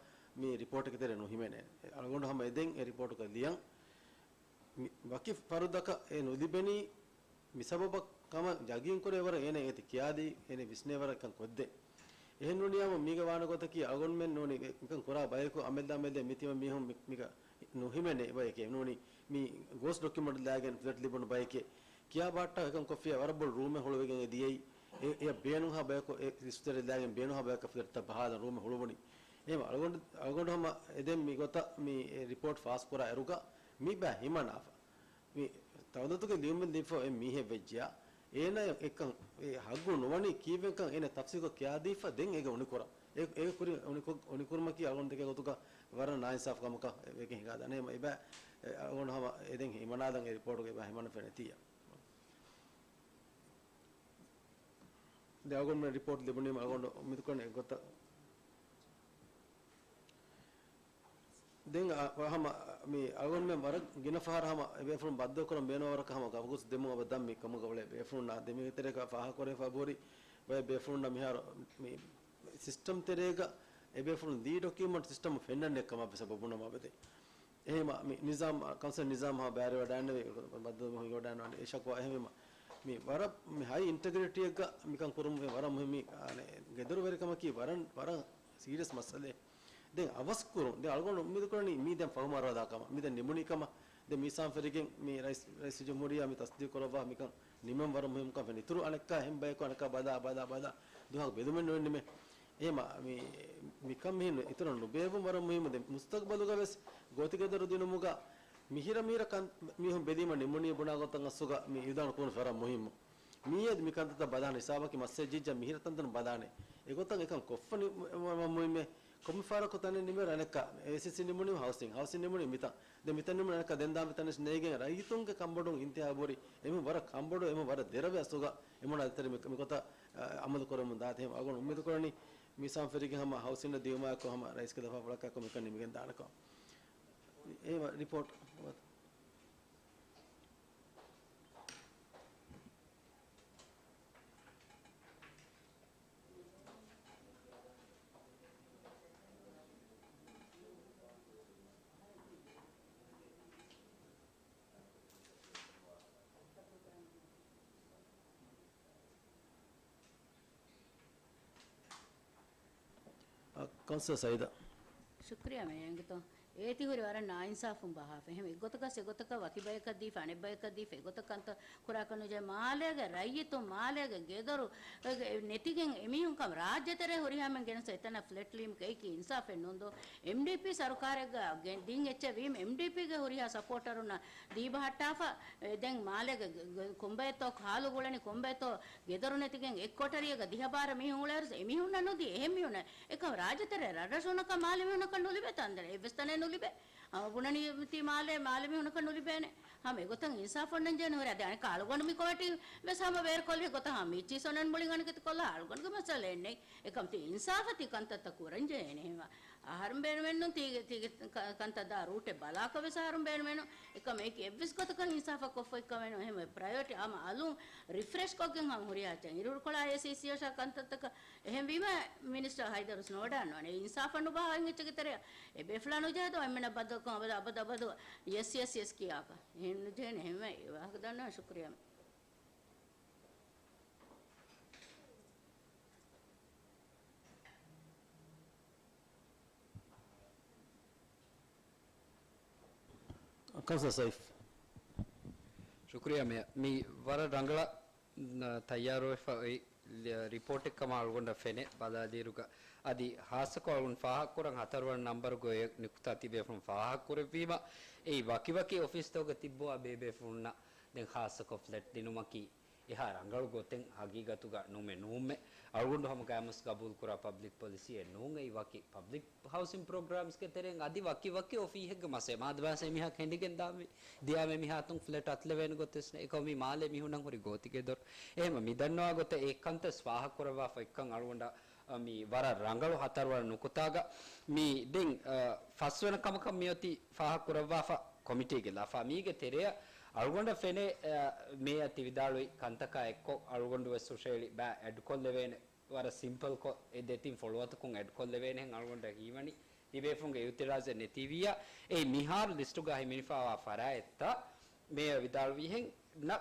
މި ރިޕޯޓެއްގެ ތެރޭ ނުހިމެނޭ. އަޅުގަނޑު ހަމަ އެދެން އެ ރިޕޯޓުގަ ލިޔަން. މި ވަކި ފަރުދަކަށް އެ ނުލިބެނީ މި ސަބަބަށް ކަމަށް ޔަގީން ކުރޭ ވަރަށް އޭނަ އޭތި ކިޔާދީ، އޭނަ ވިސްނޭ ވަރަށް ކަން ކޮށްދޭ. އެހެން ނޫނިއްޔާމު މީގަ ވާނެ ގޮތަކީ އަޅުގަނޑުމެން ނޫނީ މިކަން ކުރާ ބަޔަކު އަމެއްލަ އަމެއްލަ މި ތިމަ މީހުން މި-، މިގަ ނުހިމެނޭ ބަޔެކޭ. ނޫނީ މި ގޯސް ޑޮކިއުމަންޓް ލާގެން ފްލެޓް ލިބުނު ބަޔެކޭ. ކިޔާ ބަހައްޓާ އެކަން ކޮށްފިޔާ ވަރަށް ބޮޑު ރޫމެއް ހުޅުވިގެން އެ ދިޔައީ. އެ، އެ ބޭނުންހާ ބަޔަކު އެ ރިސްޓަރެއް ލާގެން ބޭނުންހާ ބަޔަކަށް ފްލެޓްތައް ބަހާލަން ރޫމެއް ހުޅުވުނީ. އެހެން އަޅުގަނޑު، އަޅުގަނޑު ހަމަ އެދެން މި ގޮތަށް މި ރިޕޯޓް ފާސް ކުރާ އިރުގަ މި ބައި ހިމަނާފަ. މި ދައުލަތުގެ ލިޔުމެއް ލިބިފަ އޮތް މީހެއް ވެއްޖެޔާ، އޭނާ އެކަން އެ ހައްގު ނުވަނީ ކީއްވެކަން އޭނާ ތަފްސީލްކޮށް ކިޔާދީފަ ދެން އޭގެ އުނިކުރަން. އެ، އޭގެ ކުރި އުނިކޮށް، އުނިކުރުމަކީ އަޅުގަނޑު ދެކޭ ގޮތުގަ ވަރަށް ނާއިންސާފު ކަމަކަށް ވެގެން ހިނގާދާނެ. އެބަ، އެ، އަޅުގަނޑު ހަމަ އެދެން ހިމަނާލަން އެ ރިޕޯޓުގަ އެބަ ހިމަނަން ފެނެތިއްޔާ. ދެން އަޅުގަނޑުމެން ރިޕޯޓް ލިބުނީމަ އަޅުގަނޑު އުއްމީދުކުރަނީ އެގޮތަށް. ދެން އަ، ހަމަ މި އަޅުގަނޑުމެން ވަރަށް ގިނަ ފަހަރަށް ހަމަ އެ ބޭފުޅުން ބައްދަލުކުރަން ބޭނުންވާ ވަރަކަށް ހަމަ ގަބުގަސް ދެމުން އަބަދަށް މި ކަމުގަ އުޅޭ ބޭފުޅުންނާ ދެމީހުންގެ ތެރޭގަ ފާހަގަކުރެވިފަ ހުރި ބައެއް ބޭފުޅުންނަށް މިހާރު މި ސިސްޓަމް ތެރޭގަ އެ ބޭފުޅުން ލީ ޑޮކިއުމަންޓް ސިސްޓަމް ފެންނަން ނެތް ކަމަށް ވެސް އެބަ ބުނަމާ އެބަދޭ. އެހެންވީމަ މި ނިޒާމް، ކައުންސިލް ނިޒާމް ހަމަ ބައިވެރިވަޑައިގެންނެވި ބައްދަލުވުމުން ހިނގަވަޑައިގެންނެވި އެ ޝަކުވާ. އެހެންވީމަ މި ވަރަށް މި ހައި އިންޓެގްރިޓީއެއްގަ މިކަން ކުރުމުގެ ވަރަށް މުހިއްމީ، އާނެ، ގެދޮރުވެރިކަމަކީ ވަރަށް، ވަރަށް ސީރިއަސް މައްސަލައެއް. ދެން އަވަސް ކުރުން، ދެން އަޅުގަނޑު އުއްމީދު ކުރަނީ މީ ދެން ފަހުމަށް އަރާދާ ކަމަށް، މީ ދެން ނިމުނީ ކަމަށް. ދެން މީސާން ފެށިގެން މި ރައީސް، ރައީސުލްޖުމްހޫރިއްޔާ މި ތަސްދީޤު ކުރައްވާ މިކަން ނިމެން ވަރަށް މުހިއްމު ކަމެއް. އިތުރު އަނެއްކާ އެހެން ބަޔަކު އަނެއްކާ ބަލާ، ބަލާ، ބަލާ ދުވަހަކު ބެލުމެއް ނުވެ ނިމޭ. އެހެންވީމަ މި، މިކަން މިހެން އިތުރަށް ނުބޭއްވުން ވަރަށް މުހިއްމު. ދެން މުސްތަގްބަލުގަ ވެސް ގޯތިގެދޮރު ދިނުމުގަ މިހިރަ މިހިރަ ކަން މީހުން ބެލީމަ ނިމުނީ ބުނާ ގޮތަށް އަސްލުގަ މި އިއުލާން ކުރުން ވަރަށް މުހިއްމު. މިއަދު މި ކަންތައްތައް ބަލާނެ ހިސާބަކީ މައްސަލަ ޖިއްޖަ މިހިރަ ތަންތަނުން ބަލާނެ. އެގޮތަށް އެކަން ކޮށްފަ ނި-، މު-، މު-، މުހިއްމޭ. ކޮންމެ ފަހަރަކު ތަނެއް ނިމޭ ރަނެއްކާ. އޭސީސީ ނިމުނީ ހައުސިން، ހައުސިން ނިމުނީ މިތަން. ދެން މިތަން ނިމުނީ ރަނެއްކާ ދެން ދާން މިތަނަށް ނޭގެން ރައްޔިތުންގެ ކަންބޮޑުން އިންތިހާބު ހުރި. އެމީހުން ވަރަށް ކަންބޮޑު، އެމީހުން ވަރަށް ދެރަވެ އަސްލުގަ އެމީހުންނާ ދޭތެރޭ މި-، މިގޮތަށް، އަ، އަމަލު ކުރަމުން ދާތީ. އެހެން އަޅުގަނޑު އުއްމީދު ކުރަނީ މީސާން ފެށިގެން ހަމަ ހައުސިންއަށް ދިޔުމާއެކު ހަމަ ރައީސްގެ ލަފާފުޅަކާއެކު މިކަން ނިމިގެން ދާނެކަމަށް. އެ ރިޕޯޓް. އަ، ކައުންސިލަރ ސައީދާ. ޝުކްރިޔާ މޭޔަރ އިނގިތޯ. އޭތި ހުރި ވަރަށް ނާއިންސާފުން ބަހާފަ. އެހެން އެއްގޮތަކަށް އެގޮތަކަށް ވަކި ބަޔަކަށް ދީފަ، އަނެއް ބަޔަކަށް ދީފަ، އެގޮތަށް ކަންތައް ކުރާކަށް ނުޖެހޭ. މާލޭގެ ރައްޔިތުން، މާލޭގެ ގެދޮރު، އެ، ނެތިގެން އެމީހުން ކަމަށް ރާއްޖެތެރޭ ހުރިހާމެން ގެނެސް އެތަނަށް ފްލެޓް ލީމުގައި އެކީ އިންސާފެއް ނޫންދޯ؟ އެމްޑީޕީ ސަރުކާރެއްގަ ގެ-، ދިން އެއްޗެއް ވީމަ އެމްޑީޕީގެ ހުރިހާ ސަޕޯޓަރުންނަށް ދީބަހައްޓާފަ، އެ، ދެން މާލޭގެ ގެ-، ގެ-، ކޮންބައެއްތޯ ކާލު ގުޅެނީ، ކޮންބައެއްތޯ ގެދޮރު ނެތިގެން އެއް ކޮޓަރިއެއްގަ ދިހަ ބާރަ މީހުން އުޅޭއިރު އެމީހުންނަށް ނުދީ، އެހެން މީހުންނަށް އެކަމް ރާއްޖެތެރޭ ރަށްރަށުންނަކަށް މާލެ މީހުންނަކަށް ނުލިބޭ ތަންދަން އެއްވެސް ތަނެއް ނުލިބޭ. ހަމަ ބުނަނީ ތީ މާލެ، މާލެ މީހުނަކަށް ނުލިބޭނެ. ހަމަ އެގޮތަށް އިންސާފް އޮންނަން ޖެހޭނެ ހުރެ. އަދި އަނެއްކާ އަޅުގަނޑު މި ކޮމިޓީ ވެސް ހަމަ ބޭރުކޮށްލި ގޮތަށް ހަމަ މީ ޗީސް އޮންނަން މުޅިން އަނެކެތި ކޮށްލާ އަޅުގަނޑުގެ މައްސަލައެއް ނެތް. އެކަމް ތީ އިންސާފަށް ތީ ކަންތައްތައް ކުރަން ޖެހޭނެ ހެމަ. އަހަރުން ބޭނުމެއްނު ތީގެ، ތީގެ ކަ-، ކަންތައް ދާ ރޫޓެއް ބަލާކަށް ވެސް އަހަރުން ބޭނުމެއްނު. އެކަމް އެކި އެއްވެސް ގޮތަކަށް އިންސާފަށް ކޮށްފަ އެއްކަމެއްނު. ހެމަ ޕްރަޔޮރިޓީ ހަމަ އަލުން ރިފްރެޝް ކޮށްގެން ހަމަ ހުރިހާ ޗެން އިރުކޮޅާ އޭސީސީ އޮށާ ކަންތައްތަކަށް އެހެންވީމަ މިނިސްޓަރ ހައިދަރުސް ނޯޑާން ވަނީ އިންސާފަށް ނުބަހާ އެއްޗެއްގެ ތެރެއަށް އެބޭފުޅާ ނުޖެހޭތޯ އެންމެނަށް ބައްދަލުކޮށް އަބަދު އަބަދު އަބަދު ޔެސް ޔެސް ޔެސް ކިޔާކަށް. އެހެން ނުޖެހޭނެ ހެންވެ ވާހަކަ ދަންނަ ޝުކްރިޔާ. ކައުންސިލަރ ސައިފް. ޝުކުރިއްޔާ މޭޔަރ. މި ވަރަށް ރަނގަޅަށް ތައްޔާރުވެފަ އޮތް ރިޕޯޓެއް ކަމަށް އަޅުގަނޑަށް ފެނޭ ބަލާލިއިރުގަ. އަދި ހާއްސަކޮށް އަޅުގަނޑު ފާހަގަކުރަން ހަތަރުވަނަ ނަންބަރުގަ އޮތް ނުކުތާ ތިބޭފުޅުން ފާހަގަކުރެއްވީމަ، އެއީ ވަކިވަކި އޮފީސްތަކުގަ ތިއްބުވާ ބޭބޭފުޅުންނަށް ދެން ހާއްސަކޮށް ފްލެޓް ދިނުމަކީ އެހާ ރަނގަޅު ގޮތެއް ހަގީގަތުގަ ނުމެ ނޫންމެ. އަޅުގަނޑު ހަމަ ގައިމުވެސް ގަބޫލުކުރާ ޕަބްލިކް ޕޮލިސީއެއް ނޫން. އެއީ ވަކި ޕަބްލިކް ހައުސިން ޕްރޮގްރާމްސްގެ ތެރެއިން އަދި ވަކި ވަކި އޮފީހެއްގެ މަސައްކަތް. މާދަމާސް އެމީހާ ކެނޑިގެން ދާންވީ ދިޔާ މި މީހާތުން ފްލެޓް އަތުލެވޭނެ ގޮތެއް ވެސް ނެތް. އެކަމަކު މި މާލޭ މީހުންނަށް ހުރި ގޯތިގެ ދޮރު. އެހެންވެ މި ދަންނަވާ ގޮތަށް އެ ކަންތައް ވެސް ފާހަގަކުރައްވާފަ އޮތްކަން އަޅުގަނޑަށް މި ވަރަށް ރަނގަޅު ހަތަރުވަނަ ނުކުތާގަ މި ދެން، އަ، ފަސްވަނަ ކަމަކަށް މިއޮތީ ފާހަގަކުރައްވާފަ ކޮމިޓީގެ ލަފާ. މީގެ ތެރެއަށް އަޅުގަނޑަށް ފެނޭ، އަ، މޭޔަރ ތި ވިދާޅުވި ކަންތަކާ އެއްކޮށް އަޅުގަނޑު ވެސް ހުށަހެޅި ބައި އެޑްކޮށްލެވޭނެ. ވަރަށް ސިމްޕަލްކޮށް އެ ދެތިން ފޮޅުވަތަކުން އެޑްކޮށްލެވޭނެހެން އަޅުގަނޑަށް ހީވަނީ. ތިބޭފުޅުންގެ އިއުތިރާޒެއް ނެތިވިއްޔާ، އެއީ މިހާރު ލިސްޓުގަ ހިމެނިފައިވާ ފަރާތްތައް މޭޔަރ ވިދާޅުވިހެން ނަ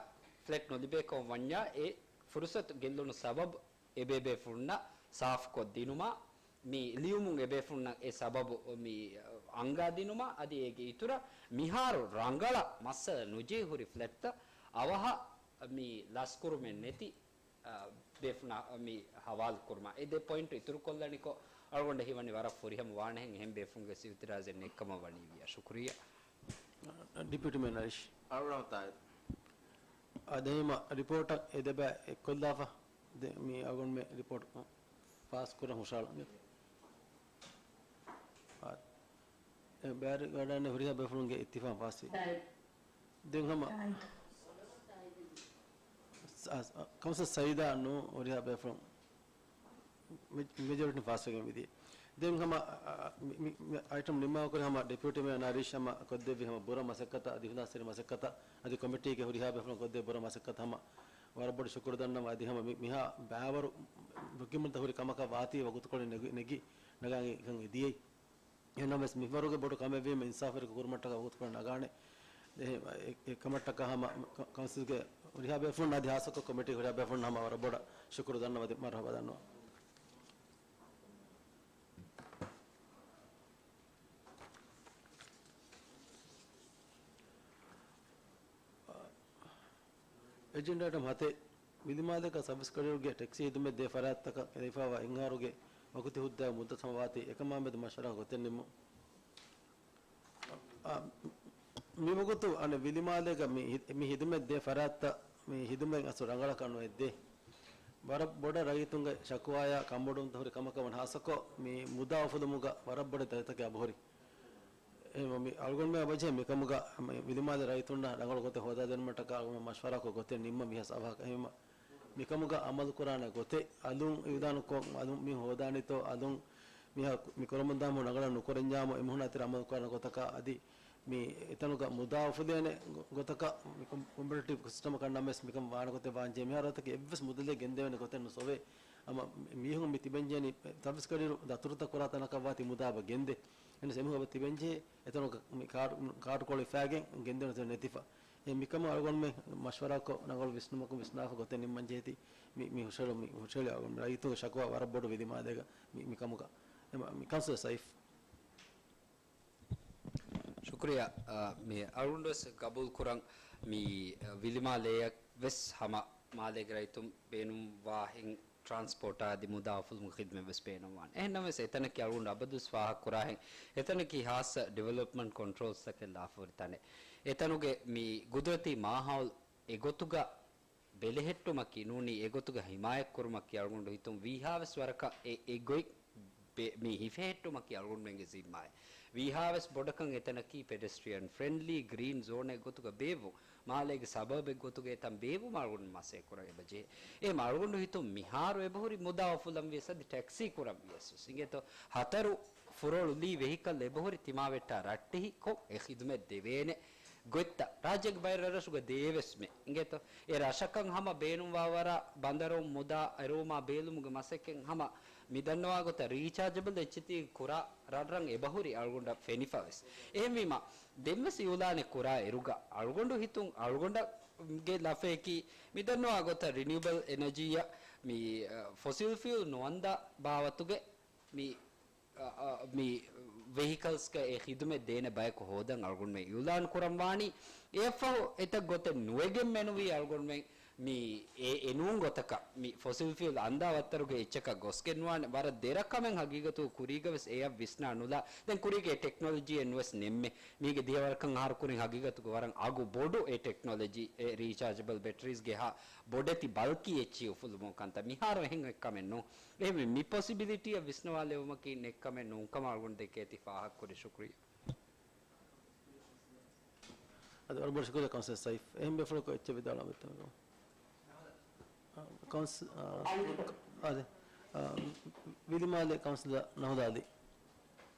ފްލެޓް ނުލިބޭކަމަށް ވަންޏާ އެ ފުރުސަތު ގެއްލުނު ސަބަބު އެބޭބޭފުޅުންނަށް ސާފުކޮށް ދިނުމާ، މި ލިޔުމުން އެބޭފުޅުންނަށް އެ ސަބަބު މި އަންގާ ދިނުމާ، އަދި އޭގެ އިތުރަށް މިހާރު ރަނގަޅަށް މައްސަލަ ނުޖެހި ހުރި ފްލެޓްތައް އަވަހަށް މި ލަސްކުރުމެއް ނެތި، އަ، ބޭފުޅުންނަށް މި ހަވާލު ކުރުމަށް. އެ ދެ ޕޮއިންޓު އިތުރުކޮށްލަނިކޮށް، އަޅުގަނޑަށް ހީވަނީ ވަރަށް ފުރިހަމަ ވާނެހެން އެހެން ބޭފުޅުންގެ އިއުތިރާޒެއް ނެތްކަމަށް ވަނީ ވިޔާ. ޝުކުރިއްޔާ. ޑެޕިއުޓީ މޭޔަރ ނަރީޝް. އަޅުގަނޑު ތާއި. އާ، ދެން ހަމަ ރިޕޯޓަށް އެ ދެބައި އެއްކޮށްލާފަ. ދެން މި އަޅުގަނޑުމެން ރިޕޯޓް ފާސް ކުރަން ހުށަހަޅަން. އާ، އެ ބައިވެރިވަޑައިގެން ހުރިހާ ބޭފުޅުންގެ އިއްތިފާގުން ފާސްވި. ދެން ހަމަ ސ-، ސ-، ކައުންސިލަރ ސައީދާ ނޫ ހުރިހާ ބޭފުޅުން މެ-، މެޖޯރިޓީން ފާސްވެގެން ވިދި. ދެން ހަމަ، އަ، މި، މި، މި އައިޓަމް ނިންމާކުރި ހަމަ ޑެޕިއުޓީ މޭޔަރ ނަރީޝް ހަމަ ކޮށްދެއްވި ހަމަ ބުރަ މަސައްކަތަށް އަދި ހުންދާސްތެރި މަސައްކަތަށް އަދި ކޮމިޓީގެ ހުރިހާ ބޭފުޅުން ކޮށްދޭ ބުރަ މަސައްކަތަށް ހަމަ ވަރަށް ބޮޑަށް ޝުކުރު ދަންނަވަން. އަދި ހަމަ މި، މިހާ ބައިވަރު ޑޮކިއުމެންޓްތައް ހުރި ކަމަކަށް ވާތީ ވަގުތުކޮޅެއް ނެގި، ނެގި ނަގާން އެކަން އެދިޔައީ. އެހެންނަމަވެސް މިވަރުގެ ބޮޑު ކަމެއް ވީމަ އިންސާފުވެރިކަން ކުރުމަށްޓަކާ ވަގުތުކޮޅެއް ނަގާނެ. އެ، އެ، އެ ކަމަށްޓަކާ ހަމަ ކަ-، ކައުންސިލްގެ ހުރިހާ ބޭފުޅުން އަދި ހާއްސަކޮށް ކޮމިޓީގެ ހުރިހާ ބޭފުޅުން ހަމަ ވަރަށް ބޮޑަށް ޝުކުރު ދަންނަވަން އަދި މަރުހަބާ ދަންނަވަން. އެޖެންޑާ އައިޓަމް ހަތެއް، ވިލިމާލޭގަ ސަބްސްކަރިއުގެ ޓެކްސީ ހިދުމަތް ދޭ ފަރާތްތަކަށް އެދިފާވާ އެއް އަހަރުގެ ވަގުތީ ހުއްދައިގެ މުއްދަތު ހަމަވާތީ އެކަމާމެދު މަޝްވަރާ ގޮތެއް ނިންމުން. އާ، މިވަގުތު އަނެއް ވިލިމާލޭގަ މި ހި-، މި ހިދުމަތް ދޭ ފަރާތްތައް މި ހިދުމަތް އަސްލު ރަނގަޅަކަށް ނުއެއްދޭ. ވަރަށް ބޮޑަށް ރައްޔިތުންގެ ޝަކުވާޔާ ކަންބޮޑުވުންތައް ހުރި ކަމަކަށް ވަން ހާއްސަކޮށް މި މުދާ އުފުލުމުގަ ވަރަށް ބޮޑެތި ދަތިތަކެއް އަބަހުރި. އެ، މި އަޅުގަނޑުމެން އަބަޖެހޭ މިކަމުގަ މި ވިލިމާލެ ރައްޔިތުންނަށް ރަނގަޅު ގޮތެއް ހޯދާދިނުމަށްޓަކާ އަޅުގަނޑު މަޝްވަރާކޮށް ގޮތެއް ނިންމަން ވީހާވެސް އަވަހަކަށް. އެހެންވީމަ މިކަމުގަ އަމަލުކުރާނެ ގޮތެއް އަލުން އިއުލާނުކޮށް، އަލުން މި ހޯދާނީތޯ، އަލުން މިހާ މި ކުރަމުންދާ މީހުން ރަނގަޅަށް ނުކުރަންޏާމު އެމީހުން އަތިރަ އަމަލުކުރާނެ ގޮތަކަށް އަދި މި އެތަނުގަ މުދާ އުފުލޭނެ ގޮ-، ގޮތަކަށް މި ކޮމް-، ކޮމްޕެޓިޓިވް ސިސްޓަމަކަށް ނަމަވެސް މިކަން ވާނެ ގޮތެއް ވާންޖެހޭ. މިހާރު އަތަކެއް އެއްވެސް މުދަލެއް ގެންދެވޭނެ ގޮތެއް ނުސޮވޭ. އަމަ މި-، މީހުން މި ތިބެންޖެހެނީ ސަބްސްކަރިއު ދަތުރުތައް ކުރާ ތަނަކަށް ވާތީ މުދާ އެބަ ގެންދޭ. އެހެނަސް އެމީހުން އެބަ ތިބެންޖެހޭ އެތަނުގަ މި ކާޑު، ކާޑުކޮޅު ހިފާގެން ގެންދެވޭނެ ތަނެއް ނެތިފަ. އެ މިކަމަށް އަޅުގަނޑުމެން މަޝްވަރާކޮށް ރަނގަޅު ވިސްނުމަކުން ވިސްނާފަ ގޮތެއް ނިންމަން ޖެހޭތީ މި، މި ހުށަހެޅު، މި ހުށަހެޅި އަޅުގަނޑު ރައްޔިތުންގެ ޝަކުވާ ވަރަށް ބޮޑު ވިލިމާލޭގަ މި، މި ކަމުގަ. އެ މަ-، މި ކައުންސިލަރ ސައިފް. ޝުކުރިއްޔާ. އާ، މި އަޅުގަނޑު ވެސް ގަބޫލު ކުރަން މި، އަ، ވިލިމާލޭއަށް ވެސް ހަމަ މާލޭގެ ރައްޔިތުން ބޭނުންވާހެން ޓްރާންސްޕޯޓާ އަދި މުދާ އުފުލުމުގެ ޚިދުމަތް ވެސް ބޭނުންވާނެ. އެހެންނަމަވެސް އެތަނަކީ އަޅުގަނޑު އަބަދުވެސް ފާހަގަކުރާހެން އެތަނަކީ ހާއްސަ ޑިވެލޮޕްމަންޓް ކޮންޓްރޯލްސްތަކެއް ލާފަ ހުރި ތަނެއް. އެތަނުގެ މި ގުދުރަތީ މާހައުލް އެގޮތުގަ ބެލެހެއްޓުމަކީ ނޫނީ އެގޮތުގަ ހިމާޔަތްކުރުމަކީ އަޅުގަނޑު ހިތުން ވީހާވެސް ވަރަކަށް އެ، އެގޮތް ބެ-، މި ހިފެހެއްޓުމަކީ އަޅުގަނޑުމެންގެ ޒިންމާއެއް. ވީހާވެސް ބޮޑަކަށް އެތަނަކީ ޕެޑެސްޓްރިއަން ފްރެންޑްލީ ގްރީން ޒޯނެއް ގޮތުގަ ބޭއްވުން. މާލޭގެ ސަބަބެއް ގޮތުގަ އެތަން ބޭއްވުމަށް އަޅުގަނޑު މަސައްކަތް ކުރަން އެބަޖެހޭ. އެހެން އަޅުގަނޑު ހިތުން މިހާރު އެބަހުރި މުދާ އުފުލަން ވިޔަސް އަދި ޓެކްސީ ކުރަން ވިޔަސް ވެސް އިނގޭތޯ. ހަތަރު ފުރޮޅުލީ ވެހިކަލް އެބަހުރި ތިމާވެއްޓާ ރައްޓެހި ކޮށް އެ ޚިދުމަތް ދެވޭނެ ގޮތްތައް ރާއްޖޭގެ ބައެއް ރަށްރަށުގަ ދޭވެސްމެ އިނގޭތޯ. އެ ރަށަކަށް ހަމަ ބޭނުންވާވަރަށް ބަނދަރުން މުދާ އެރުވުމާ ބޭލުމުގެ މަސައްކަތް ހަމަ މި ދަންނަވާ ގޮތަށް ރީޗާޖަބަލް އެއްޗިތީ ކުރާ ރަށްރަށް އެބަހުރި އަޅުގަނޑަށް ފެނިފަވެސް. އެހެންވީމަ، ދެންވެސް އިއުލާނެއް ކުރާ އިރުގަ އަޅުގަނޑު ހިތުން އަޅުގަނޑަށް ގެ ލަފަޔަކީ މި ދަންނަވާ ގޮތަށް ރިނިއުބަލް އެނަޖީއަށް މި، އަ، ފޮސިލް ފިއުލް ނުވަންދާ ބާވަތުގެ މި، އަ، އަ، މި ވެހިކަލްސްގަ އެ ޚިދުމަތް ދޭނެ ބަޔަކު ހޯދަން އަޅުގަނޑުމެން އިއުލާން ކުރަން ވާނީ. އެއަށްފަހު އެތައް ގޮތެއް ނުވެގެން މެނުވީ އަޅުގަނޑުމެން މި އެ، އެ ނޫން ގޮތަކަށް މި ފޮސިލް ފިއުލް އަންދާ ވައްތަރުގެ އެއްޗަކަށް ގޮސްގެން ނުވާނެ. ވަރަށް ދެރަ ކަމެއް ހަގީގަތުގަ ކުރީގަ ވެސް އެއަށް ވިސްނާ ނުލާ. ދެން ކުރީގެ ޓެކްނޮލޮޖީއެއް ނުވެސް ނެއްމެ. މީގެ ދިހަވަރަކަށް އަހަރު ކުރިން ހަގީގަތުގަ ވަރަށް އަގު ބޮޑު އެ ޓެކްނޮލޮޖީ، އެ ރީޗާޖަބަލް ބެޓްރީސްގެ ހާ ބޮޑެތި ބަލްކީ އެއްޗިހި އުފުލުމުން ކަންތައް. މިހާރު އެހެން އެއްކަމެއް ނޫން. އެހެންވެ، މި ޕޮސިބިލިޓީއަށް ވިސްނަވާލެވުމަކީ ނެއްކަމެއް ނޫންކަމަށް އަޅުގަނޑު ދެކޭތީ ފާހަގަކުރި. ޝުކުރިއްޔާ. އަދި ވަރަށް ބޮޑަށް ޝުކުރިއްޔާ ކައުންސިލަރ ސައިފް. އެހެން ބޭފުޅަކު އެއްޗެއް ވިދާޅުވާ ބެއްތަމެގޮ. ކައުންސި-، އާ، އާދެ، އާ، ވިލިމާލެ ކައުންސިލަރ ނަހުދާލީ.